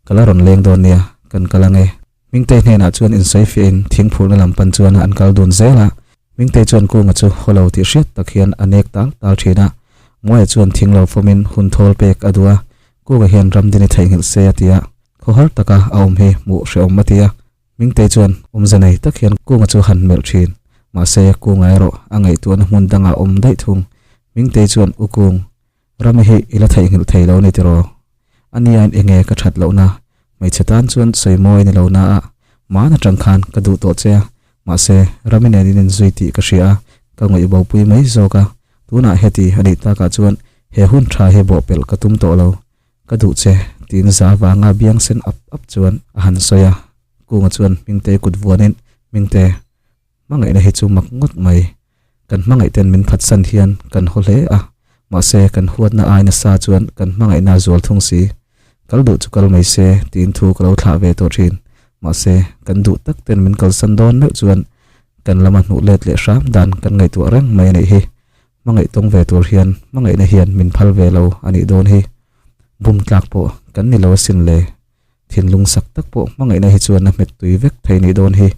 ka la rawn leng dawn nia, kan kal ange. Hmingtei hnenah chuan insawifiahin thingphurhna lam pan chuan an kal dun zel a. Hmingtei chuan Kunga chu haw lo tih hriat tak hian a nek tal tal thin a. Muaia chuan thing lo fawmin hun thawl pek a duh a, Kunga hian Ramdini theihnghilh se a ti a. Khawhar taka a awm hi hmuh hrehawm a ti a, Hmingtei chuan awmze nei tak hian Kunga chu han melh thin. Mahse, Kunga erawh a ngaihtuahna hmun dangah awm daih thung. Hmingtei chuan, U Kung, Rami hi i la theihnghilh thei lo ni tiraw? A niain enge ka that lohna? Hmeichhe tan chuan sawi mawi ni lo na a, man atang khan ka duh tawh che a, mahse, Rami nen in inzui tih ka hria a, ka ngawih bopui mai zawk a. Tunah heti a nih takah chuan he hun tha hi bawhpelh ka tum tawh lo. Ka duh che, tiin za vanga biang sen ap ap chuan a han sawi a. Kunga chuan Hmingtei kut vuanin, Hmingte, hmangaihna hi chu mak ngawt mai. Kan hmangaihten min phatsan hian kan haw hle a, mahse kan huatna ai nasa chuan kan hmangaihna a zual thung si. Kal duh chu kal mai se, tiin thu ka lo thlah ve tawh thin. Mahse, kan duh tak ten min kalsan dawn meuh chuan kan lama hnuh let leh hram dan kan ngaihtuah reng mai a nih hi. Hmangaih tawng ve tur hian hmangaihna hian min phal ve lo a nih dawn hi. Bum tlak pawh kan ni lo asin le. Thinlung sak tak pawh hmangaihna hi chuan a hmet tui vek thei nih dawn hi.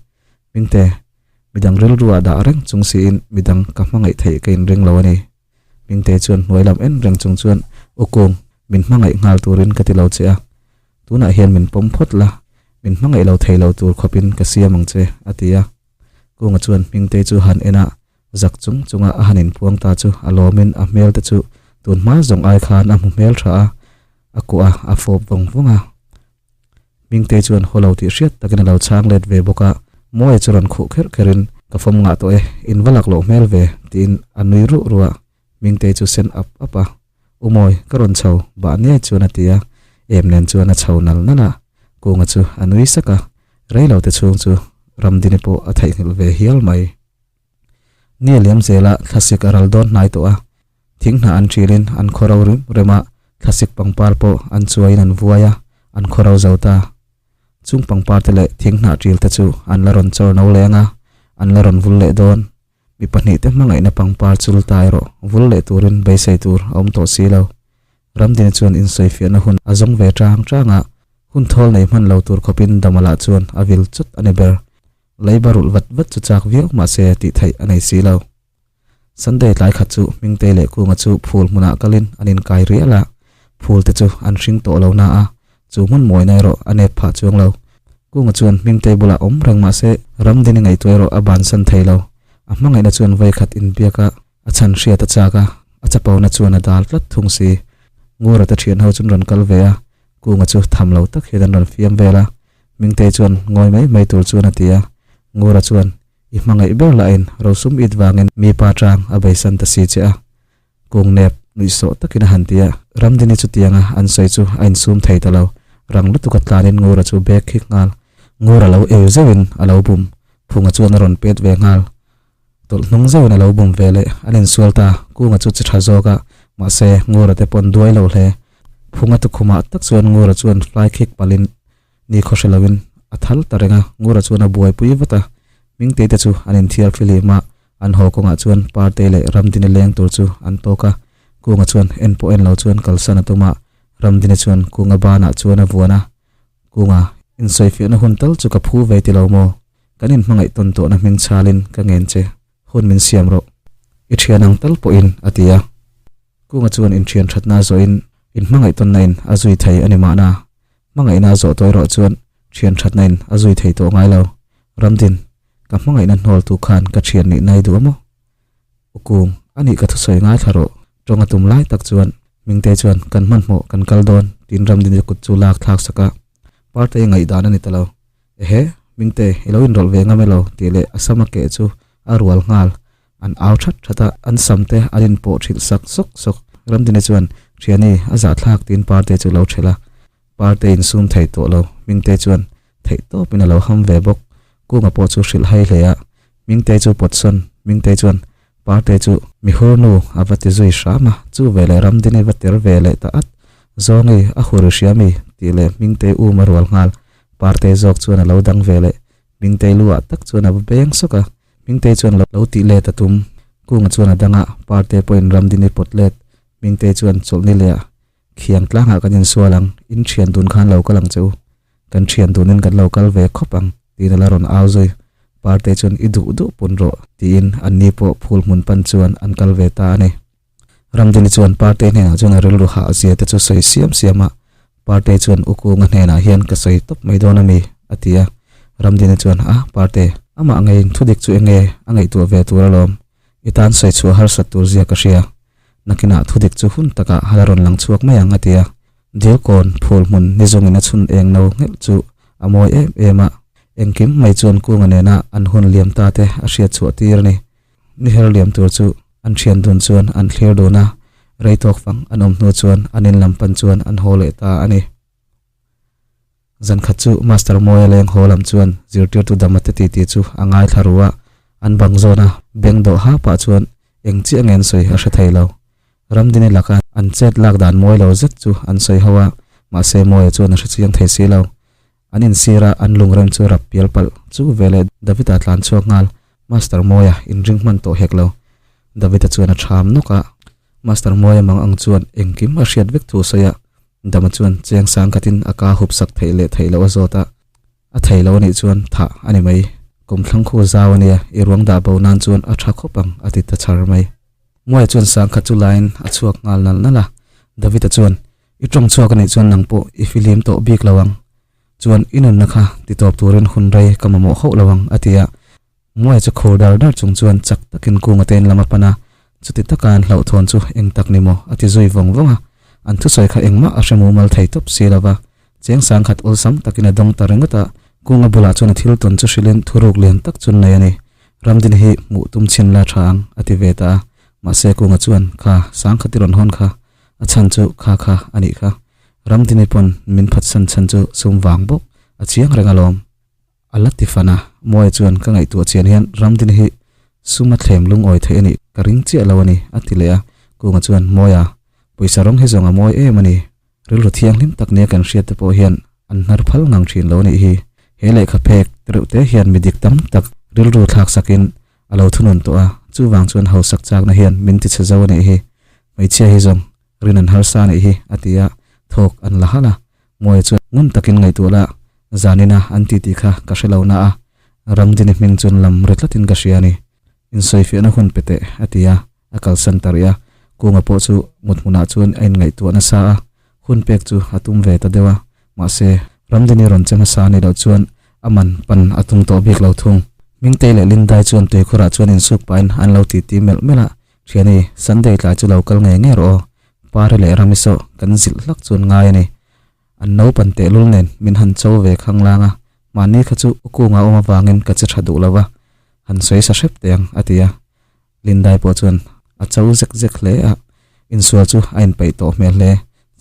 Mingte, midang rilru ah dah reng chung siin midang ka hmangaih theih ka inring lo a ni. Mingte chuan hnuai lam en reng chung chuan, U Kung, min hmangaih nghal turin ka ti lo che a. Tunah hian min pawm phawt la, min hmangaih lo thei lo tur khawpin ka siam ang che, a ti a. Kunga chuan Hmingtei chu han en a, Zak chung chunga a han inpuang ta chu a lawmin a hmel te chu tun hma zawng ai khan a hmu hmel tha a, a kuah a, a fawp vawng vawng a. Hmingtei chuan haw lo tih hriat takin a lo chhang let ve bawk a, Mawia chu rawn khuh kherh kherhin, Ka fawm ngah tawh e, in va lak loh hmel ve, tiin a nui ruh ruh a. Hmingtei chu sen ap ap a, U Mawi, ka rawn chho, bah niai chuan a ti a, em nen chuan a chho nal nal a. Kunga chu a nui sak a, reilo te chhung chu Ramdini pawh a theihnghilh ve hial mai. Ni a liam zela thlasik a ral dawn hnai tawh a, thing hnah an ṭilin an khaw ro rim rem a, thlasik pangpar pawh an chuaiin an vuai a, an khaw ro zo ta. Chung pangpar te leh thing hnah ṭil te chu an la rawn chawr no leng a, an la rawn vul leh dawn. Mi pahnih te hmangaihna pangpar chul ta erawh vul leh turin beisei tur a awm tawh si lo. Ramdina chuan insawifiahna hun a zawng ve ṭang ṭang a, hun thawl nei hman lo tur khawpin Damala chuan a vil chut a ni ber. Leiba rulh vat vat chu chak viau mahse tih theih a nei si lo. Sunday tlai khat chu Hmingtei leh Kunga chu phul hmunah kalin an inkai rial a, phul te chu an hring tawh lo na a, chu hmun mawina erawh a nep phah chuang lo. Kunga chuan Hmingtei bulah awm reng mahse Ramdini ngaihtuah erawh a bansan thei lo. A hmangaihna chuan vawikhat inbiak a, a chhan hriat a chak a, a chapona chuan a dal tlat thung si. Ngura te thian ho chuan rawn kal ve a, Kunga chu tham lo tak hian an rawn fiam vel a, Mingtei chuan ngawi mai mai tur chuan a ti a, Ngura chuan, I hmangaih ber lahin rosum it vangin mi pa tang a beisan ta si che a, kung nep nuihsawh takin a han ti a. Ramdini chutianga an sawi chu a insum thei ta lo, rang lutuk a tlanin Ngura chu bag khik nghal. Ngura lo eu zeuhin a lo bum, Phunga chuan a rawn pet ve nghal. Tawlh hnung zeuhin a lo bum ve leh, an insual ta, Kunga chu chi tha zawk a, mahse Ngura te pawn duai lo hle. Phunga tukhumah tak chuan Ngura chuan fly kick palhin Ni khaw hre loin a thal ta reng a, Ngura chuan a buaipui vat a. Hmingtei te chu an inthiar fihlim a, an haw kawngah chuan Partei leh Ramdini leng tur chu an tawk a. Kunga chuan en pawh en lo chuan kalsan a tum a, Ramdini chuan Kunga banah chuan a vuan a. Kunga, insawifiahna hun tal chu ka phu ve ti lo maw? Kan inhmangaih tawn tawhna hming chhalin ka ngen che, hun min siam rawh. I thian ang tal pawhin, a ti a. Kunga chuan inthian thatna zawhin inhmangaih tawnna in a zui thei a ni mahna. Hmangaihna a zawh tawh erawh chuan thian thatna in a zui thei tawh ngai lo. Ramdin, ka hmangaihna hnawl tu khan ka thian nih nai duh a maw? Ukung, anih ka thusawi ngaithla rawh. Tawng a tum lai tak chuan Hmingtei chuan kan hmanhmawh kan kal dawn tiin Ramdini kut chu lak thlak sak a. Partei ngaihdan a ni ta lo. Ehe, Hmingte, i lo inrawlh ve ngam elo tih leh a sam a keh chu a rual nghal. An au that that a, an sam te an inpawh thlilh sak sawk sawk. Ramdini chuan, Thiani, a zahthlak tiin Partei chu lo thelh a. Partei insum thei tawh lo, Hmingtei chuan theih tawpin a lo ham ve bawk. Kunga pawh chu hrilh hai hle a, Hmingtei chu pawt sawn, Hmingtei chuan Partei chu mihur nu a va ti zui hram a, chu veleh Ramdini va tir ve leh ta at. Zawngi, a hur i hria mi? tih leh Hmingtei um a rual nghal. Partei zawk chuan a lo dang ve leh. Hmingtei lu ah tak chuan a va beng sawk a, Hmingtei chuan lo tih let a tum. Kunga chuan a dang a, Partei pawhin Ramdini pawt let. Hmingtei chuan chawlhni leh ah Khiang tlangah kan insual ang, in thian dun khan lo kal ang che u. Kan thian dunin kan lo kal ve khawp ang, tiin a la rawn au zui. Parte chuan i duh duh pun rawh, tiin anni pawh phul hmun pan chuan an kal ve ta a ni. Ramdini chuan Parte hnenah chuan a rilru hah zia te chu sawi siam siam a, Parte chuan U Kunga hnenah hian ka sawi tawp mai dawn a mi, a ti a. Ramdini chuan, A, Parte, amah ngeiin thudik chu enge a ngaihtuah ve tur alawm, i tan sawi chhuah harsat tur zia ka hria. Nakinah thudik chu hun takah hala rawn lang chhuak mai ang a ti a. Dilkawn phul hmun ni zawngin a chhun eng no nghelh chu a mawi em em a, engkim mai chuan Kunga nena an hun liam ta te a hriat chhuah tir a ni. Ni her liam tur chu an thian dun chuan an thlir dun a, rei tawk fang an awm hnu chuan an in lam pan chuan an haw leh ta a ni. Zan khat chu Master Mawia leng haw lam chuan zirtirtu dama te titi chu a ngaithla ru a, an bang zawn a, beng dawh ha pah chuan eng chiah nge an sawi a hre thei lo. Ramdini laka an chet lak dan mawi lo zet chu an sawi ho a, mahse Mawia chuan a hre chiang thei si lo. An insir a, an lungrem chu rap pial palh chu veleh David-a tlan chhuak nghal, Master Mawia inring hman tawh hek lo. David-a chuan a tham nawk a, Master Mawia mang ang chuan engkim a hriat vek thu a sawi a, Dama chuan cheng sang khatin a ka hup sak theih leh theih loh a zawt a, a thei lo anih chuan thah a ni mai. Kum thlang khu zau a nia, i ruang dah bo nan chuan a tha khawp ang a ti ta chhar mai. Muai chuan sang khat chu laiin a chhuak nghal nalh nalh a, David-a chuan, I tawng chhuak anih chuan nang pawh i filim tawh bik lo ang, chuan i nunna kha ti tawp turin hun rei ka mamawh hauh lo ang a ti a. Muai chu khur dar dar chung chuan chak takin kunga te in lam a pan a, chuti taka an hlauhthawn chu eng tak ni maw a ti zui vawng vawng a, an thusawi kha engmah a hre mumal thei tawp si lo va, cheng sangkhat awlsam takin a dawng ta ringawt a, kunga bulah chuan a thil tawn chu hrilhin thuruk lian tak chu nei a ni. Ramdin hi hmuh tum chhin la tha ang a ti ve ta a, mahse kunga chuan kha sangkhat i rawn hawn kha a chhan chu kha kha a nih kha, Ramdini pawn min phatsan chhan chu sum vang bawk a chiang reng alawm. A la ti fan a, Mawia chuan ka ngaihtuah chian hian Ramdin hi sum a thlem lungawi theih a nih ka ring chiah lo a ni, a ti leh a. Kunga chuan, Mawia, pawisa rawng hi zawng a mawi em a ni. Rilru thianghlim tak nia kan hriat te pawh hian an hnar phal ngang thin lo a nih hi. He lehkha phek reuh te hian mi dik tam tak rilru thlak sakin a lo thunun tawh a, chuvang chuan hausak chakna hian min ti chhe zo a nih hi. Hmeichhia hi zawng rin an harsa a nih hi, a ti a, thawk an la halh a. Mawia chuan ngun takin ngaihtuah la, zanina an ti tih kha ka hre lo na a, Ramdini hming chuan lam ri tlatin ka hria a ni. Insawifiahna hun pe teh, a ti a, a kalsan ta rih a. Kunga pawh chu mut hmunah chuan a inngaihtuah nasa a, hun pek chu a tum ve ta deuh a, mahse, Ramdini rawn che hmasa a nih loh chuan a man pan a tum tawh bik lo thung. Hmingtei leh Lindai chuan tuikhurah chuan insuk pahin an lo titi melh melh a, Thiani, Sunday tlai chu lo kal ngei ngei rawh aw, Pari leh Rami saw kan zilh hlak chuan ngai a ni. An naupan tehlul nen min han cho ve khang lang a, mahni kha chu u kunga awm avangin ka che tha duh lo va, han sawi sa hrep teh ang, a ti a. Lindai pawh chuan a cho zek zek hle a, insual chu a inpeih tawh hmel hle,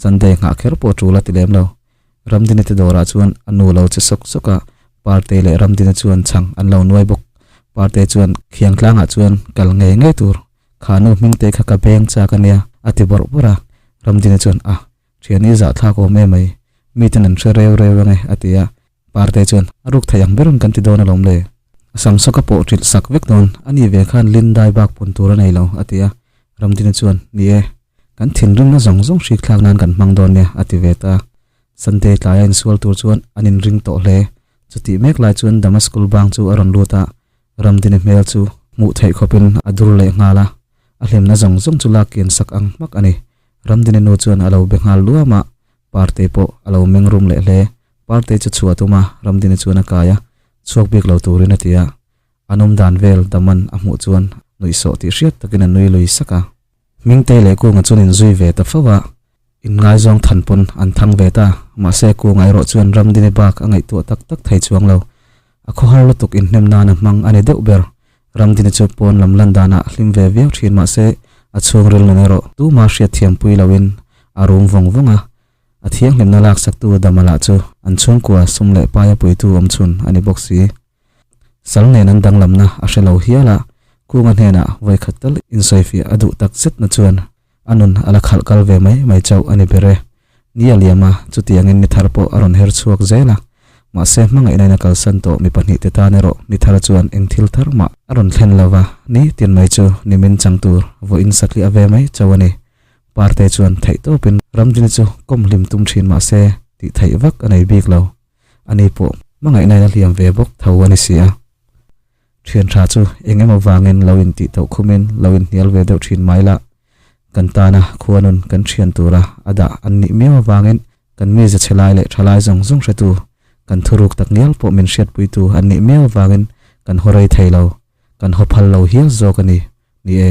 Sunday nghah kher pawh tul a ti lem lo. Ramdini te dawrah chuan a nu lo che sawk sawk a, Partei leh Ramdini chuan chhang an lo nuai bawk. Partei chuan khiang tlangah chuan kal ngei ngei tur, kha nu hmingte kha ka beng chak a nia, a ti bawrh bawrh a. Ramdini chuan, A, thian i zahthlak awm em mai, miten an hre reu reu ange, a ti a. Partei chuan, A ruk thei ang berin kan ti dawn alawm le. A sam saw ka pawh ṭilh sak vek dawn, a ni ve khan Lindai bak pun tur a nei lo, a ti a. Ramdini chuan, Ni e, Kan thinrimna zawng zawng hrik thlak nan kan hmang dawn nia, a ti ve ta. Sunday tlaia insual tur chuan an inring tawh hle. Chutih mek lai chuan Dama school bang chu a rawn lut a, Ramdini hmel chu hmuh theih khawpin a dur leh nghal a. A hlimna zawng zawng chu lak kian sak ang hmak a ni. Ramdini nu chuan a lo be nghal luam a, Partei pawh a lo meng rum leh hle. Partei chu chhuah tum a, Ramdini chuan a kai a, chhuak bik lo turin a ti a. An awm dan vel Daman a hmuh chuan Nuihsawh tih hriat takin a nui lui sak a. Hmingtei leh Kunga chuan inzui ve ta fo a, inngaizawng than pawn an thang ve ta. Mahse Kunga erawh chuan Ramdini bak a ngaihtuah tak tak thei chuang lo. A khawhar lutuk inhnem nan a hmang a ni deuh ber. Ramdini chu pawn lam lan danah hlim ve viau thin mahse a chhungril nun erawh tuma hriatthiam pui loin a rum vawng vawng a. A thianghlimna laksaktu Dama lah chu an chhungkua sum leh paia puitu awmchhun a ni bawk si. Sal nen an danglamna a hre lo hial a, Kunga hnenah vawikhat tal insawifiah a duh tak zetna chuan a nun a la khalh kal ve mai mai chauh a ni ber e. Ni a liam a, chutiangin ni thar pawh a rawn her chhuak zel a. Mahse hmangaihnain a kalsan tawh mi pahnih te tan erawh ni thar chuan eng thil thar mah a rawn thlen lo va, ni tin mai chu nimin chang tur vawiin satliah ve mai chauh a ni. Parte chuan theihtawpin Ramdini chu kawm hlim tum thin mahse tih theih vak a nei bik lo. Ani pawh hmangaihnain a hliam ve bawk tho a ni si a. Thian tha chu eng emaw vangin lo intih tauh khumin lo inhnial ve deuh thin mai lah. Kan tana khuanun kan thian tura a dah an nih miau avangin kan mize chhe lai leh tha lai zawng zawng hretu, kan thuruk tak ngial pawh min hriatpuitu an nih miau avangin kan haw rei thei lo, kan haw phal lo hial zawk a ni. Ni e,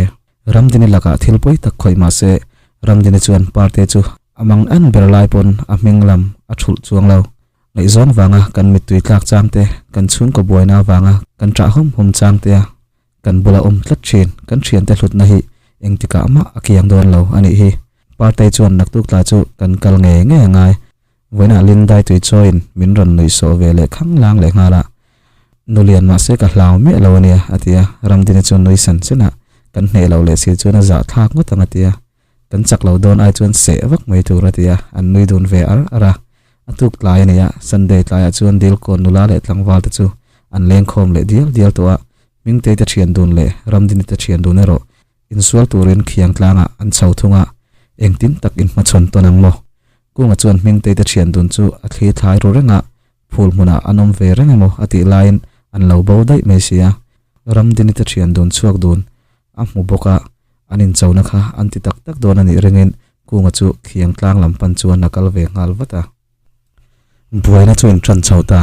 Ramdini lakah thil pawi tak khawih mah se, Ramdini chuan Parte chu a mang en ber lai pawn a hming lam a thulh chuang lo. Ngaihzawn vanga kan mittui tlak chang te, kan chhungkaw buaina vanga kan ṭah hawm hawm chang te a kan bula awm tlat ṭhin kan ṭhiante hlutna hi engtikah mah a kiang dawn lo a nih hi. Partei chuan naktuk tla chu kan kal ngei ngei a ngai. Vawiinah Lindai tui chawiin min rawn nuih sawh ve leh khang lang leh nghal a. Nu lian mahse ka hlau miah lo a nia, a ti a. Ramdina chu nui san chen a, kan hneh lo leh si chuan a zah thlak ngawt ang a ti a. Kan chak lo dawn ai chuan seh vak mai tur a ti a, an nui dun ve ar ar a. A tuk tlai a ni a, Sunday tlaiah chuan Dilkawn nula leh tlangval te chu an lengkhawm leh dial dial tawh a. Hmingtei te thian dun leh Ramdini te thian dun erawh Insual turin khiang tlangah an chho thung a, engtin tak inhmachhawn tawn ang maw? Kunga chuan Hmingtei te thian dun chu a thli thlai ru reng a, phul hmunah an awm ve reng emaw a tih laiin an lo bo daih mai si a. Ramdini te thian dun chhuak dun a hmu bawk a, an inchona kha an ti tak tak dawn a nih ringin Kunga chu khiang tlang lam pan chuan a kal ve nghal vat a. Buaina chu inṭan chho ta,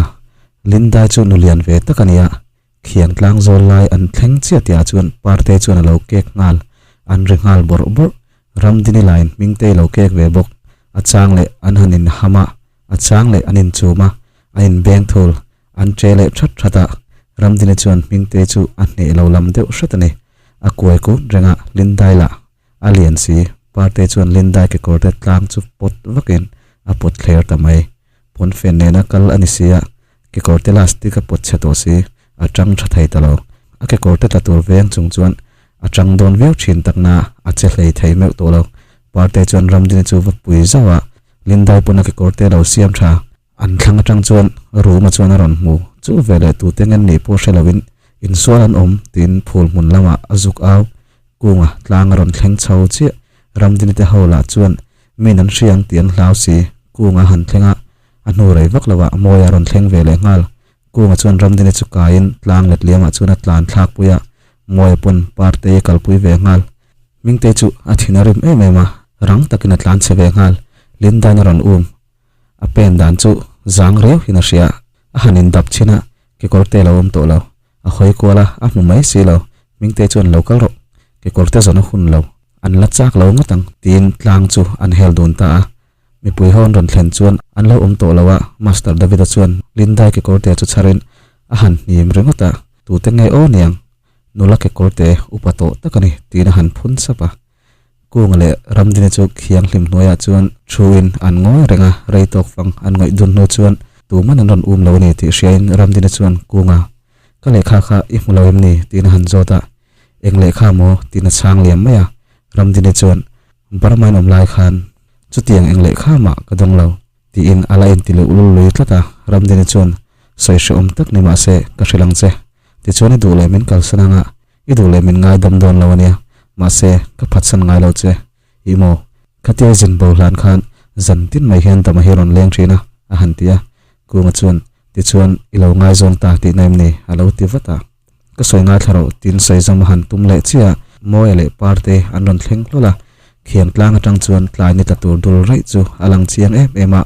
Lindai chu nulian ve tak a ni a, Khiang tlang zawl lai an thleng chiah tihah chuan Parte chuan a lo kek nghal, an ri nghal bawrh bawrh. Ramdini lain Hmingtei lo kek ve bawk. A chang leh an han inham a, a chang leh an inchum a, an inbeng thul, an che leh that that a. Ramdini chuan Hmingtei chu a hneh lo lam deuh hret a ni. A kuai kut reng a, Lindai lah a lian si. Parte chuan Lindai kekawrte tlang chu pawt vakin a pawt thler ta mai. Pawnfen nena kal a ni si a, Kekawrte lastic a pawt chhe tawh si, a tang tha thei ta lo. A kekawrte tla tur veng chung chuan a tang dawn viau thin tak na a che hlei thei meuh tawh lo. Parte chuan Ramdini chu va pui zauh a, Lindai pawn a kekawrte lo siam tha. An thlang atang chuan room-a chuan a rawn hmu. Chu veleh tute ngen nih pawh hre loin insual an awm tiin phul hmun lamah a zuk au. Kunga tlang a rawn thleng chho chiah. Ramdini te ho lah chuan min an hria ang tih an hlau si. Kunga han thleng a, A hnu rei vak lo ah Mawi a rawn thleng ve leh nghal. Kunga chuan Ramdini chu kaiin tlang let liamah chuan a tlan thlak pui a, Mawia pawn Partei a kalpui ve nghal. Hmingtei chu a thin a rim em em a, rang takin a tlan chhe ve nghal. Lindain a rawn um. A pen dan chu zang riau hian a hria. A han indap chhin a, kekawrte a lo awm tawh lo. A hawi kual a, a hmu mai si lo. Hmingtei chuan lo kal rawh, kekawrte zawn a hun lo. An la chak lo ngawt ang tiin tlang chu an hel dun ta a. Mipui ho an rawn thlen chuan an lo awm tawh lo a, Master Davida chuan Lindai kekawrte chu chharin a han hnim ringawt a, Tute nge aw niang? Nula kekawrte upa tawh tak a ni, tiin a han phun sap a. Kunga leh Ramdini chu thianghlim hnuaiah chuan thuin an ngawi reng a, rei tawk fang an ngawih dun hnu chuan tuman an rawn um lo a ni tih hriain Ramdini chuan Kunga, ka lehkha kha i hmu lo em ni? tiin a han zawt a. Eng lehkha maw? tiin a chhang liam mai a. Ramdini chuan Burma in awm lai khan chutiang eng lehkha mah ka dawng lo tiin a la inti luh lul lui tlat a, Ramdini chuan sawi hrehawm tak ni mahse ka hrilh ang che. Tichuan i duh leh min kalsan anga i duh leh min ngaidam dawn lo ania, mahse ka phatsan ngai lo che. Ih maw, khatia zin bo hlan khan zan tin mai hian dama hi rawn leng thin a, a han ti a. Kunga chuan tichuan i lo ngaizawng ta tihna em ni? a lo ti vat a. Ka sawi ngaithla rawh tiin sawi zawm a han tum leh chiah a, Mawia leh Parte an rawn thleng hlawl a, khiang tlang atang chuan tlai ni tla tur dul raih chu a lang chiang em em a,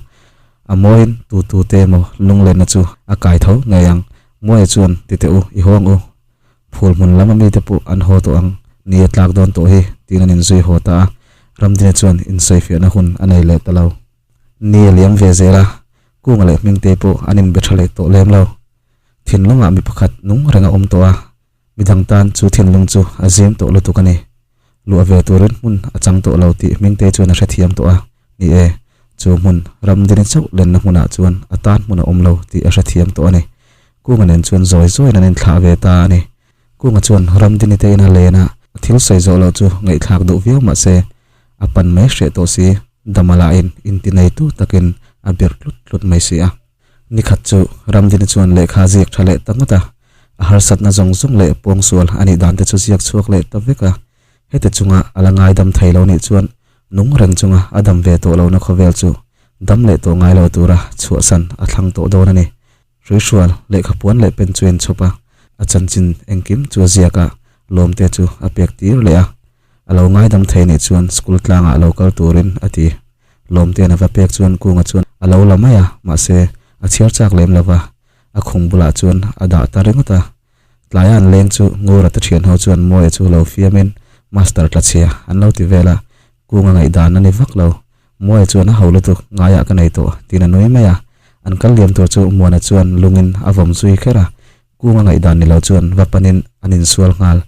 a mawiin tu tu te emaw lunglenna chu a kai tho ngei ang. Mawia chuan ti teh u, i hawng u. Phul hmun lama mite pawh an haw tawh ang, ni a tlak dawn tawh hi, tiin an inzui haw ta a. Ramdina chuan insawifiahna hun a nei leh ta lo. Ni a liam ve zel a, Kunga leh Hmingtei pawh an inbe tha leh tawh lem lo. Thinlungah mi pakhat nung reng a awm tawh a, midang tan chu thinlung chu a zim tawh lutuk a ni. Luah ve turin hmun a chang tawh lo tih Hmingtei chuan a hrethiam tawh a, ni e, chu hmun Ramdini chauh lenna hmunah chuan a tan hmun a awm lo tih a hrethiam tawh a ni. Kunga nen chuan zawi zawiin an inthlah ve ta a ni. Kunga chuan Ramdini te ina len a, a thil sawi zawh loh chu ngaihthlak duh viau mah se, a pan mai hreh tawh si, dama lahin intineitu takin a birh tlut tlut mai si a. Nikhat chu Ramdini chuan lehkha ziak tha leh ta ngawt a, a harsatna zawng zawng leh pawngsual a nih dan te chu ziak chhuak leh ta vek a. Heti chunga a la ngaidam thei lo nih chuan nung reng chunga a dam ve tawh lohna khawvel chu dam leh tawh ngai lo tura chhuahsan a thlang tawh dawn a ni. Hruihrual, lehkha puan leh pen chu a inchhawp a, a chanchin engkim chu a ziak a, lawmte chu a pek tir leh a. A lo ngaidam thei nih chuan school tlangah lo kal turin a ti. Lawmtean a va pek chuan Kunga chuan a lo la mai a, mahse a chhiar chak lem lo va, a khum bulah chuan a dah ta ringawt a. Tlaia an leng chu Ngura te thian ho chuan Mawia chu lo fiamin Master tlachhia an lo ti vel a, Kunga ngaihdan a ni vak lo. Mawia chuan a ho lutuk, ngaiah ka nei tawh tiin a nui mai a. An kal liam tur chu Muana chuan lungin a vawm zui kher a, Kunga ngaihdan ni lo chuan va panin an insual nghal.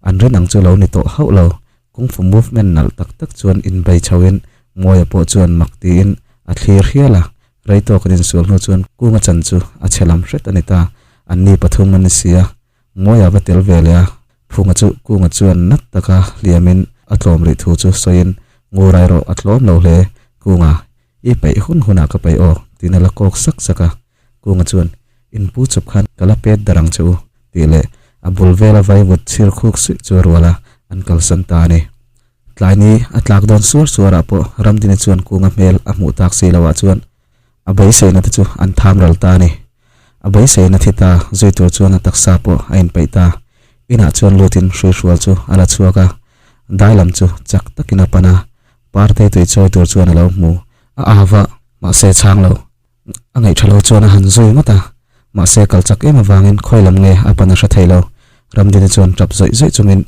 An rin ang chu lo ni tawh hauh lo. Kung Fu movement nalh tak tak chuan inbei chhoin Mawia pawh chuan mak tiin a thlir hial a. Rei tawk an insual hnu chuan Kunga chan chu a chhe lam hret a ni ta. Anni pathum an ni si a, Mawia va tel ve leh a. Phunga chu Kunga chuan nat taka hliamin a tlawm rih thu chu sawiin Ngurai rawh a tlawm lo hle. Kunga, i peih hun hunah ka peih aw, tiin a la kawk sak sak a. Kunga chuan, In pu chawp khan ka la pet dar ang che u, tih leh a bul vela vaivut chhir khuk suih chu a rual a, an kalsan ta a ni. Tlai ni a tlak dawn suar suarah pawh Ramdini chuan Kunga hmel a hmuh tak si loah chuan a beiseina te chu an tham ral ta a ni. A beiseina thi ta zui tur chuan a taksa pawh a inpeih ta. Inah chuan lutin hruihrual chu a la chhuak a, dai lam chu chak takin a pan a, Partei tui chawi tur chuan a lo hmu. A ava, mahse chhang lo. A ngaih tha lo chuan a han zui ngawt a, mahse kal chak em avangin khawi lam nge a pan a hre thei lo. Ramdini chuan tap zawih zawih chungin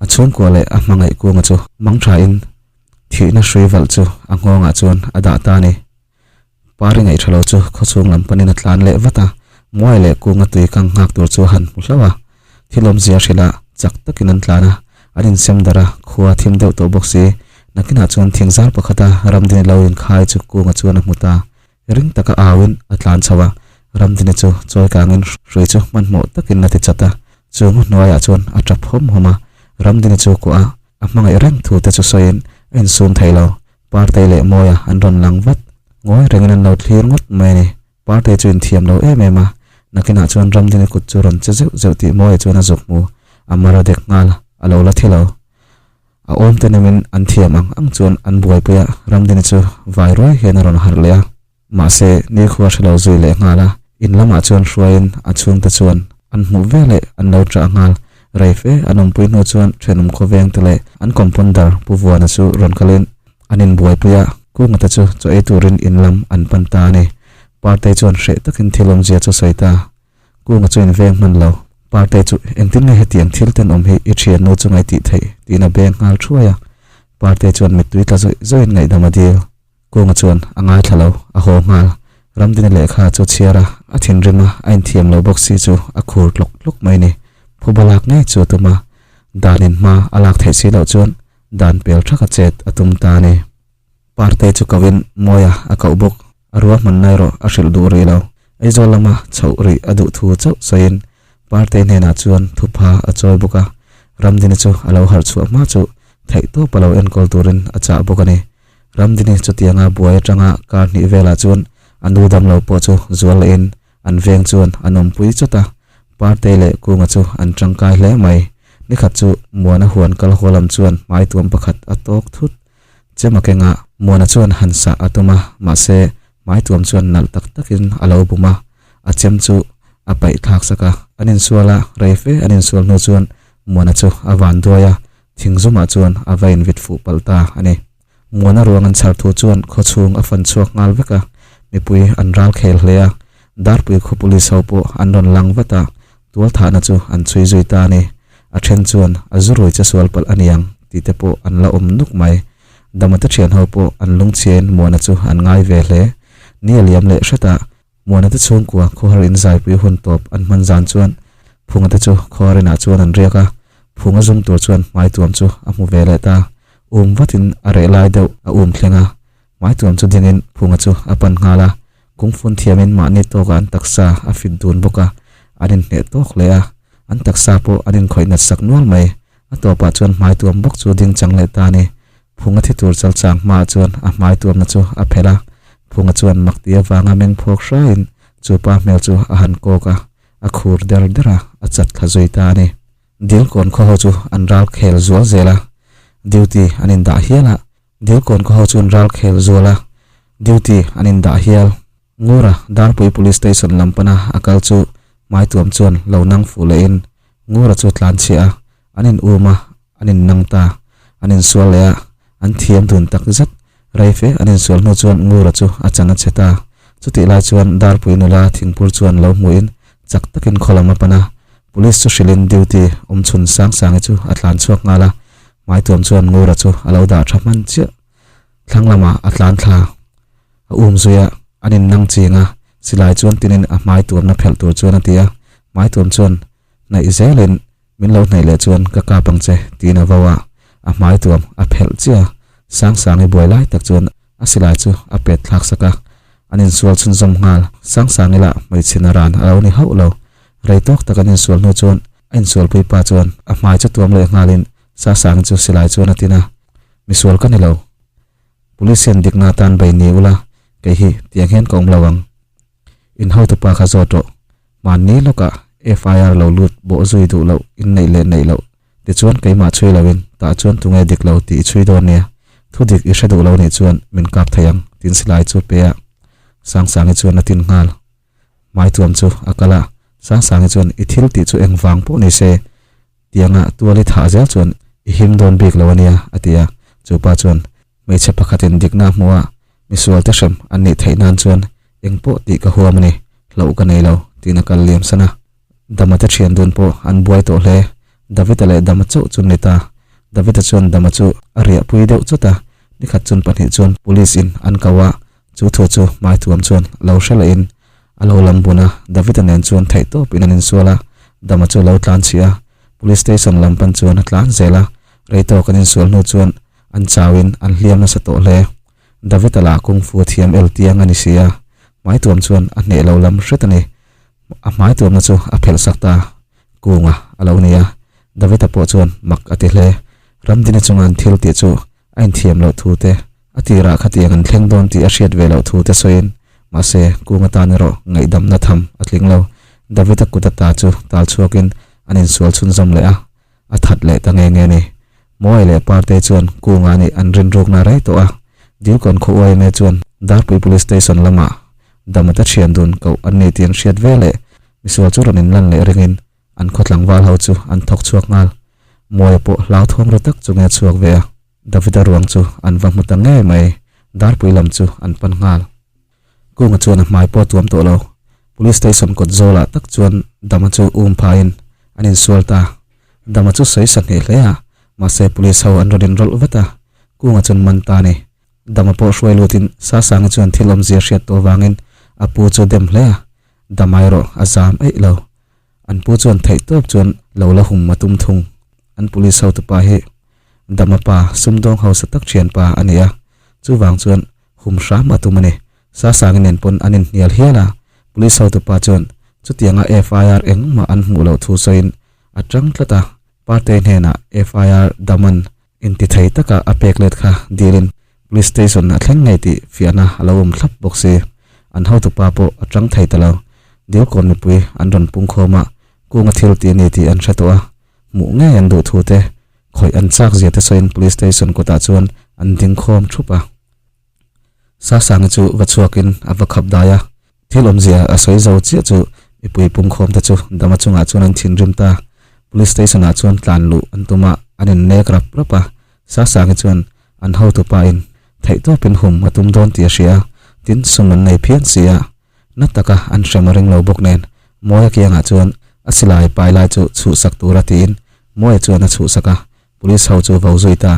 a chhungkua leh a hmangaih kunga chu mang thain thihna hrui valh chu a nghawngah chuan a dah ta a ni. Pari ngaih tha lo chu khawchhung lam panin a tlan leh vat a, Muai leh kunga tui kang nghak tur chu a han hmu hlauh a. Thil awmzia hrilh a, chak takin an tlan a, an insem darh a, khua a thim deuh tawh bawk si. Nakinah chuan thingzar pakhata Ramdini lo inkhai chu kunga chuan a hmu ta. Ring taka auin a tlan chho a, Ramdini chu chawi kangin hrui chu hmanhmawh takin a ti chat a, chu ngaw hnuaiah chuan a tap hawm hawm a, Ramdini chu kuah a, a hmangaih reng thu te chu sawiin a insum thei lo, Partei leh Mawia an rawn lang vat, ngawi rengin an lo thlir ngawt mai a ni, Partei chu inthiam lo em em a, nakinah chuan Ramdini kut chu rawn che zeuh zeuh tih Mawia chuan a zuk hmu, a mar a dek nghal, a lo la thi lo. A awm te nemin an thiam ang ang chuan an buaipui a, Ramdini chu vai ruai hian a rawn harh leh a. Mahse, nikhua hre lo zui leh nghal a, in lamah chuan hruaiin a chhungte chuan an hmuh ve leh an lo ṭah nghal. Rei fe an awmpui hnu chuan ṭhenawm khawveng te leh an compounder Pu Vuana chu rawn kalin an inbuaipui a, Kunga te chu chaw ei turin in lam an pan ta a ni. Partei chuan hreh takin thil awmzia chu sawi ta. Kunga chu in veng hman lo. Partei chu engtin nge hetiang thil tenawm hi i thiannu chu ngaih tih theih tiin a beng nghal thuai a. Partei chuan mittui tla zawih zawihin ngaihdam a dil. Kunga chuan a ngaithla lo, a haw nghal. Ramdini lehkha chu chhiar a, a thinrim a, a inthiam lo bawk si chu a khur tlawk tlawk mai ni. Phuba lak ngei chu a tum a, dan in hma a lak theih si loh chuan dan pel thaka chet a tum ta a ni. Partei chu kohin Mawia a koh bawk. A ruahmanna erawh a hrilh duh rih lo. Aizawl lama chhoh rih a duh thu chauh sawiin Partei hnenah chuan thupha a chawi bawk a. Ramdini chu a lo harh chhuah hma chu theihtawp a lo enkawl turin a chah bawk a ni. Ramdini chutianga buai atanga kar hnih velah chuan a nu damlo pawh chu zual lehin an veng chuan an awmpui chawt a. Partei leh Kunga chu an tangkai hle mai. Nikhat chu Muana huan kal haw lam chuan hmaituam pakhat a tawk thut. Chema kengah Muana chuan han sah a tum a, mahse hmaituam chuan nalh tak takin a lo bum a, a chem chu a paih thlak sak a. An insual a, rei fe an insual hnu chuan Muana chu a van duai a, thingzumah chuan a va invit fuh palh ta a ni. Muana ruang an chhar thu chuan khawchhung a fan chhuak nghal vek a, mipui an ral khel hle a, Darpui khaw police ho pawh an rawn lang vat a, tualthahna chu an chhui zui ta a ni. A then chuan a zu rui che sual palh a niang tih te pawh an la awm nuk mai. Dama te thian ho pawh an lungchhiain Muana chu an ngai ve hle. Ni a liam leh hret a, Muana te chhungkua khawhar inzaipui hun tawp an hman zan chuan Phunga te chu khawhar inah chuan an riak a, Phunga zum tur chuan hmaituam chu a hmu ve leh ta. Um vatin a reh lai deuh a um thleng a, hmaituam chu dingin Phunga chu a pan nghal a, kungfun thiamin mahni tawkah an taksa a fit dun bawk a, an inhneh tawk hle a, an taksa pawh an inkhawih nat sak nual mai. A tawpah chuan hmaituam bawk chu ding chang leh ta a ni. Phunga thi tur chal chang hmaah chuan a hmaituamna chu a phelh a, Phunga chuan mak ti avanga meng phawk hraiin chu pa hmel chu a han kawk a, a khur der der a, a chat thla zui ta a ni. Dilkawn khaw ho chu an ral khel zual zel a, duty an indah hial a, Dilkawn khaw ho chu an ral khel zual a, duty an indah hial. Ngura Darpui Police Station lam pana a kal chu hmaituam chuan lo nang fuh lehin Ngura chu tlan chhiah a, an in um a, an in nang ta. An insual leh a, an thiam dun tak zet. Rei fe an insual hnu chuan Ngura chu a chan a che ta. Chutih lai chuan Darpui nula thingpur chuan lo hmuhin chak takin khaw lam a pan a, Police chu hrilhin duty awm chhun sang sangi chu a tlan chhuak nghal a, hmaituam chuan Ngura chu a lo dah tha hman chiah. Thlang lamah a tlan thla. A um zui a, an in nang ching a, silai chuan tinin a hmai tuamna phelh tur chuan a ti a, hmai tuam chuan hnaih zelin min lo hnaih leh chuan ka kap ang che tiin a vo a, a hmai tuam a phelh chiah a, Sangsangi buai lai tak chuan a silai chu a pet thlak sak a, an insual chhunzawm nghal, Sangsangi lah hmeichhe naran a lo ni hauh lo, rei tawk tak an insual hnu chuan a insualpui pa chuan a hmai chu tuam leh nghalin Sangsangi chu silai chuan a tin a, misual ka ni lo. Police hian dikna atan bei ni ula, kei hi tiang hian ka awm lo ang. In hotupa kha zawt rawh. Mahni lawkah FIR lo lut bawh zui duh loh in neih leh neih loh tichuan keimah chhui loin tah chuan tunge dik lo tih i chhui dawn nia. Thu dik i hre duh lo nih chuan min kap thei ang tin silai chu pe a. Sangsangi chuan a tin nghal. Hmaituam chu a kal a, Sangsangi chuan i thil tih chu engvang pawh ni se Tianga tual i thah zel chuan i him dawn bik lo a nia, a ti a. Chu pa chuan, Hmeichhe pakhatin dikna a hmu a, misualte hrem an nih theih nan chuan eng pawh tih ka huam a ni, hlauh ka nei lo, tiin a kal liam san a. Dama te thian dun pawh an buai tawh hle. Davida leh Dama chauh chu ni ta. Davida chuan Dama chu a riahpui deuh chawt a, nikhat chun pahnih chuan police in an ko a, chu thu chu hmaithuam chuan lo hre lehin A lo lam bun a, David-a nen chuan theih tawp in an insual a, Dama chu a lo tlan chih a, Police Station lam pan chuan a tlan zel a, rei tawk an insual hnu chuan an chau in an hliam nasa tawh hle. David-a lah kung fu thiam el tiang a ni si a, hmaituam chuan a hneh lo lam hret a ni. A hmaituamna chu a phelh sak ta kunga a lo ni a, David-a pawh chuan mak a ti hle. Ramdina chunga an thil tih chu a inthiam loh thu te, a tirah khatiang an thleng dawn tih a hriat ve loh thu te sawiin, mahse, kung atan erawh ngaihdamna tham a tling lo. David-a kut ata chu tal chhuakin an insual chhunzawm leh a, a that leh ta nge nge ni. Mawi leh Partei chuan kunga nih an rinrukna rei tawh a, Dilkawn khaw uaime chuan Darpui Police Station lamah Damata thian dun koh an ni tih an hriat ve leh misual chu rawn inlan leh ringin An khaw tlangval ho chu an thawk chhuak nghal. Mawia pawh hlauthawm ru tak chunge a chhuak ve a. Davida ruang chu an va hmu ta ngei mai. Darpui lam chu an pan nghal. Kunga chuan a hmai pawh a tuam tawh lo. Police station kawt zawlah tak chuan Dama chu um phaiin an insual ta. Dama chu sawi sa hneh hle a, mahse police ho an rawn inrawlh vat a. Kunga chuan man ta a ni. Dama pawh hruai lutin Sasanga chuan thil awmzia hriat tawh avangin a pu chu dem hle a. Dama erawh a zam eih lo. An pu chuan theih tawp chuan lo la hum a tum thung. An police hotupa hi Dama pa sumdawng hausa tak thian pa a ni a, chuvang chuan hum hram a tum a ni. Sasangi nen pawn an inhnial hial a, police hotupa chuan chutianga FIR engmah an hmuh loh thu sawiin a tang tlat a, Partei hnenah FIR Daman intithei taka a pek let kha dilin Police station a thleng ngei tih fiahna a lo awm thlap bawk si. An hotupa pawh a tang thei ta lo. Dilkawn mipui an rawn pung khawm a, kunga thil ti a ni tih an hre tawh a, hmuh ngei an duh thu te, khawih an chak zia te sawiin police station kawtah chuan an ding khawm thup a. Sasangi chu va chhuakin a va khap dai a, thil awmzia a sawi zo chiah chu mipui pung khawm te chu dama chungah chuan an thinrim ta. Police station ah chuan tlan luh an tum a, an innek rap rap a. Sasangi chuan An hotupa in theih tawpin hum a tum dawn tih a hria a, tin sum an nei phian si a, na taka an hrem a ring lo bawk nen Mawia kiangah chuan a silai pai lai chu chhuhsak tura tiin Mawia chuan a chhuhsak a, Police ho chu vo zui ta.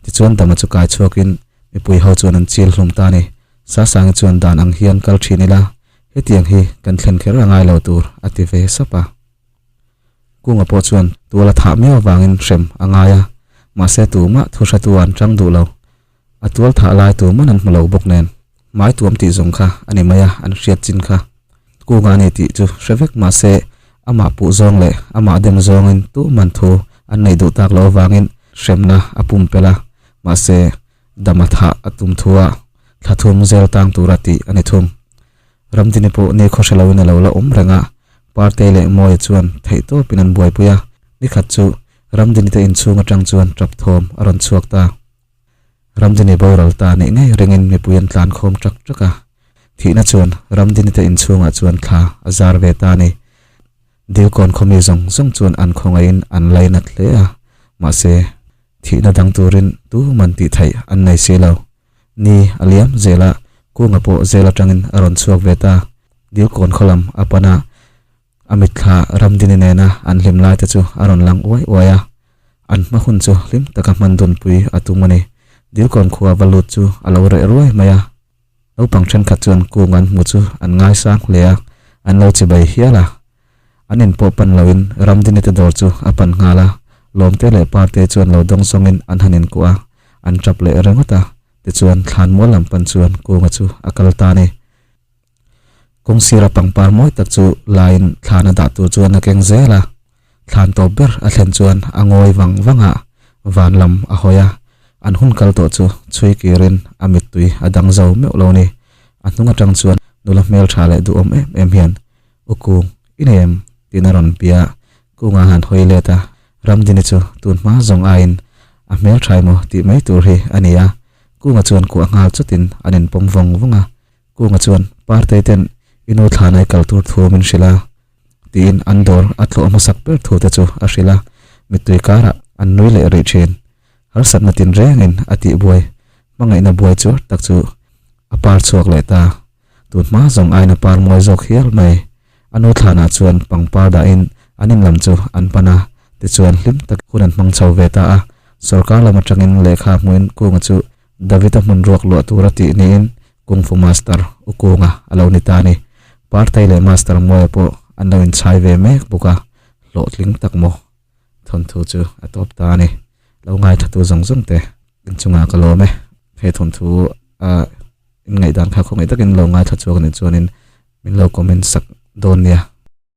Tichuan Dama chu kai chhuakin mipui ho chuan an chil hlum ta a ni. Sasangi chuan dan ang hian kal thin ila, hetiang hi kan thlen kher a ngai lo tur a ti ve sap a. Kunga pawh chuan tual a thah miau avangin hrem a ngai a, mahse tumah thu hratu an tang duh lo. A tual thah lai tur man an hmu lo bawk nen, hmai tuam tih zawng kha a ni mai a, an hriat chin kha. Kunga a ni tih chu hre vek mahse amah puh zawng leh amah dem zawngin tu man thu an neih duh tak loh avangin hremna a pumpelh a, mahse dam a thah a tum thu a thla thum zel tang tura tih a ni thung. Ramdini pawh ni khaw hre loin a lo la awm reng a, Partei leh Mawia chuan theihtawpin an buaipui a, nikhat chu Ramdini te inchhung atang chuan tap thawm a rawn chhuak ta. Ramdini boral ta nih ngei ringin mipui an tlan khawm ṭak ṭak a, thihna chuan Ramdini te inchhungah chuan thla a zar ve ta a ni. Dilkawn khawmi zawng zawng chuan an khawngaihin an lainat hle a, mahse, thihna dang turin tu man tih theih an nei si lo. Ni a liam zel a, Kunga pawh zel atangin a rawn chhuak ve ta. Dilkawn khaw lam a pan a, A mitthla Ramdini nena an hlim lai te chu a rawn lang uai uai a, an hma hun chu hlim taka hman dunpui a tum a ni. Dilkawn khua va lut chu a lo reh ruai mai a, naupang thenkhat chuan kung an hmu chu an ngaisang hle a, an lo chibai hial a. An in pawh pan loin Ramdini te dawr chu a pan nghal a, Lawmte leh Parte chuan lo dawng sawngin an han inkuah a, an tap leh ringawt a, tichuan thlanmual lam pan chuan kunga chu a kal ta a ni. Kawngsira pangpar mawi tak chu laiin thlan a dah tur chuan a keng zel a, thlan tawp ber a thlen chuan a ngawi vang vang a, van lam a hawi a, an hun kal tawh chu chhui kirin a mittui a dang zo meuh lo ni. A hnung atang chuan nula hmeltha leh duhawm em em hian, U Kung, i nei em? tiin a rawn bia a, Kunga han hawi let a, Ramdini chu tun hma zawng aiin a hmeltha emaw tih mai tur hi a ni a, Kunga chuan kuah nghal chutin an inpawm vawng vawng a, Kunga chuan Partei ten i nu thlanai kal tur thu min hrilh a, tiin an dawr a tlawh hmasak ber thu te chu a hrilh a, mittui karah an nui leh rih thin. Harsatna tin rengin a tih buai, hmangaihna buai chuar tak chu a par chhuak leh ta. Tun hma zawng aiin a par mawi zawk hial mai. A nu thlanah chuan pangpar dahin an in lam chu an pan a, tichuan hlim tak hun an hmang chho ve ta a. Sorkar lam atangin lehkha hmuin Kunga chu Davida hmun ruak luah tura tih niin Kung Fu Master U Kunga a lo ni ta a ni. Partei leh Master Muaia pawh an lo inchhai ve mek bawk a, hlawhtling tak maw thawnthu chu a tawp ta a ni. Lo ngaithatu zawng zawng te inchungah ka lawm e. He thawnthu a inngaihdan kha khawngaih takin lo ngaithla chhuak a nih chuanin min lo comment sak dawn nia.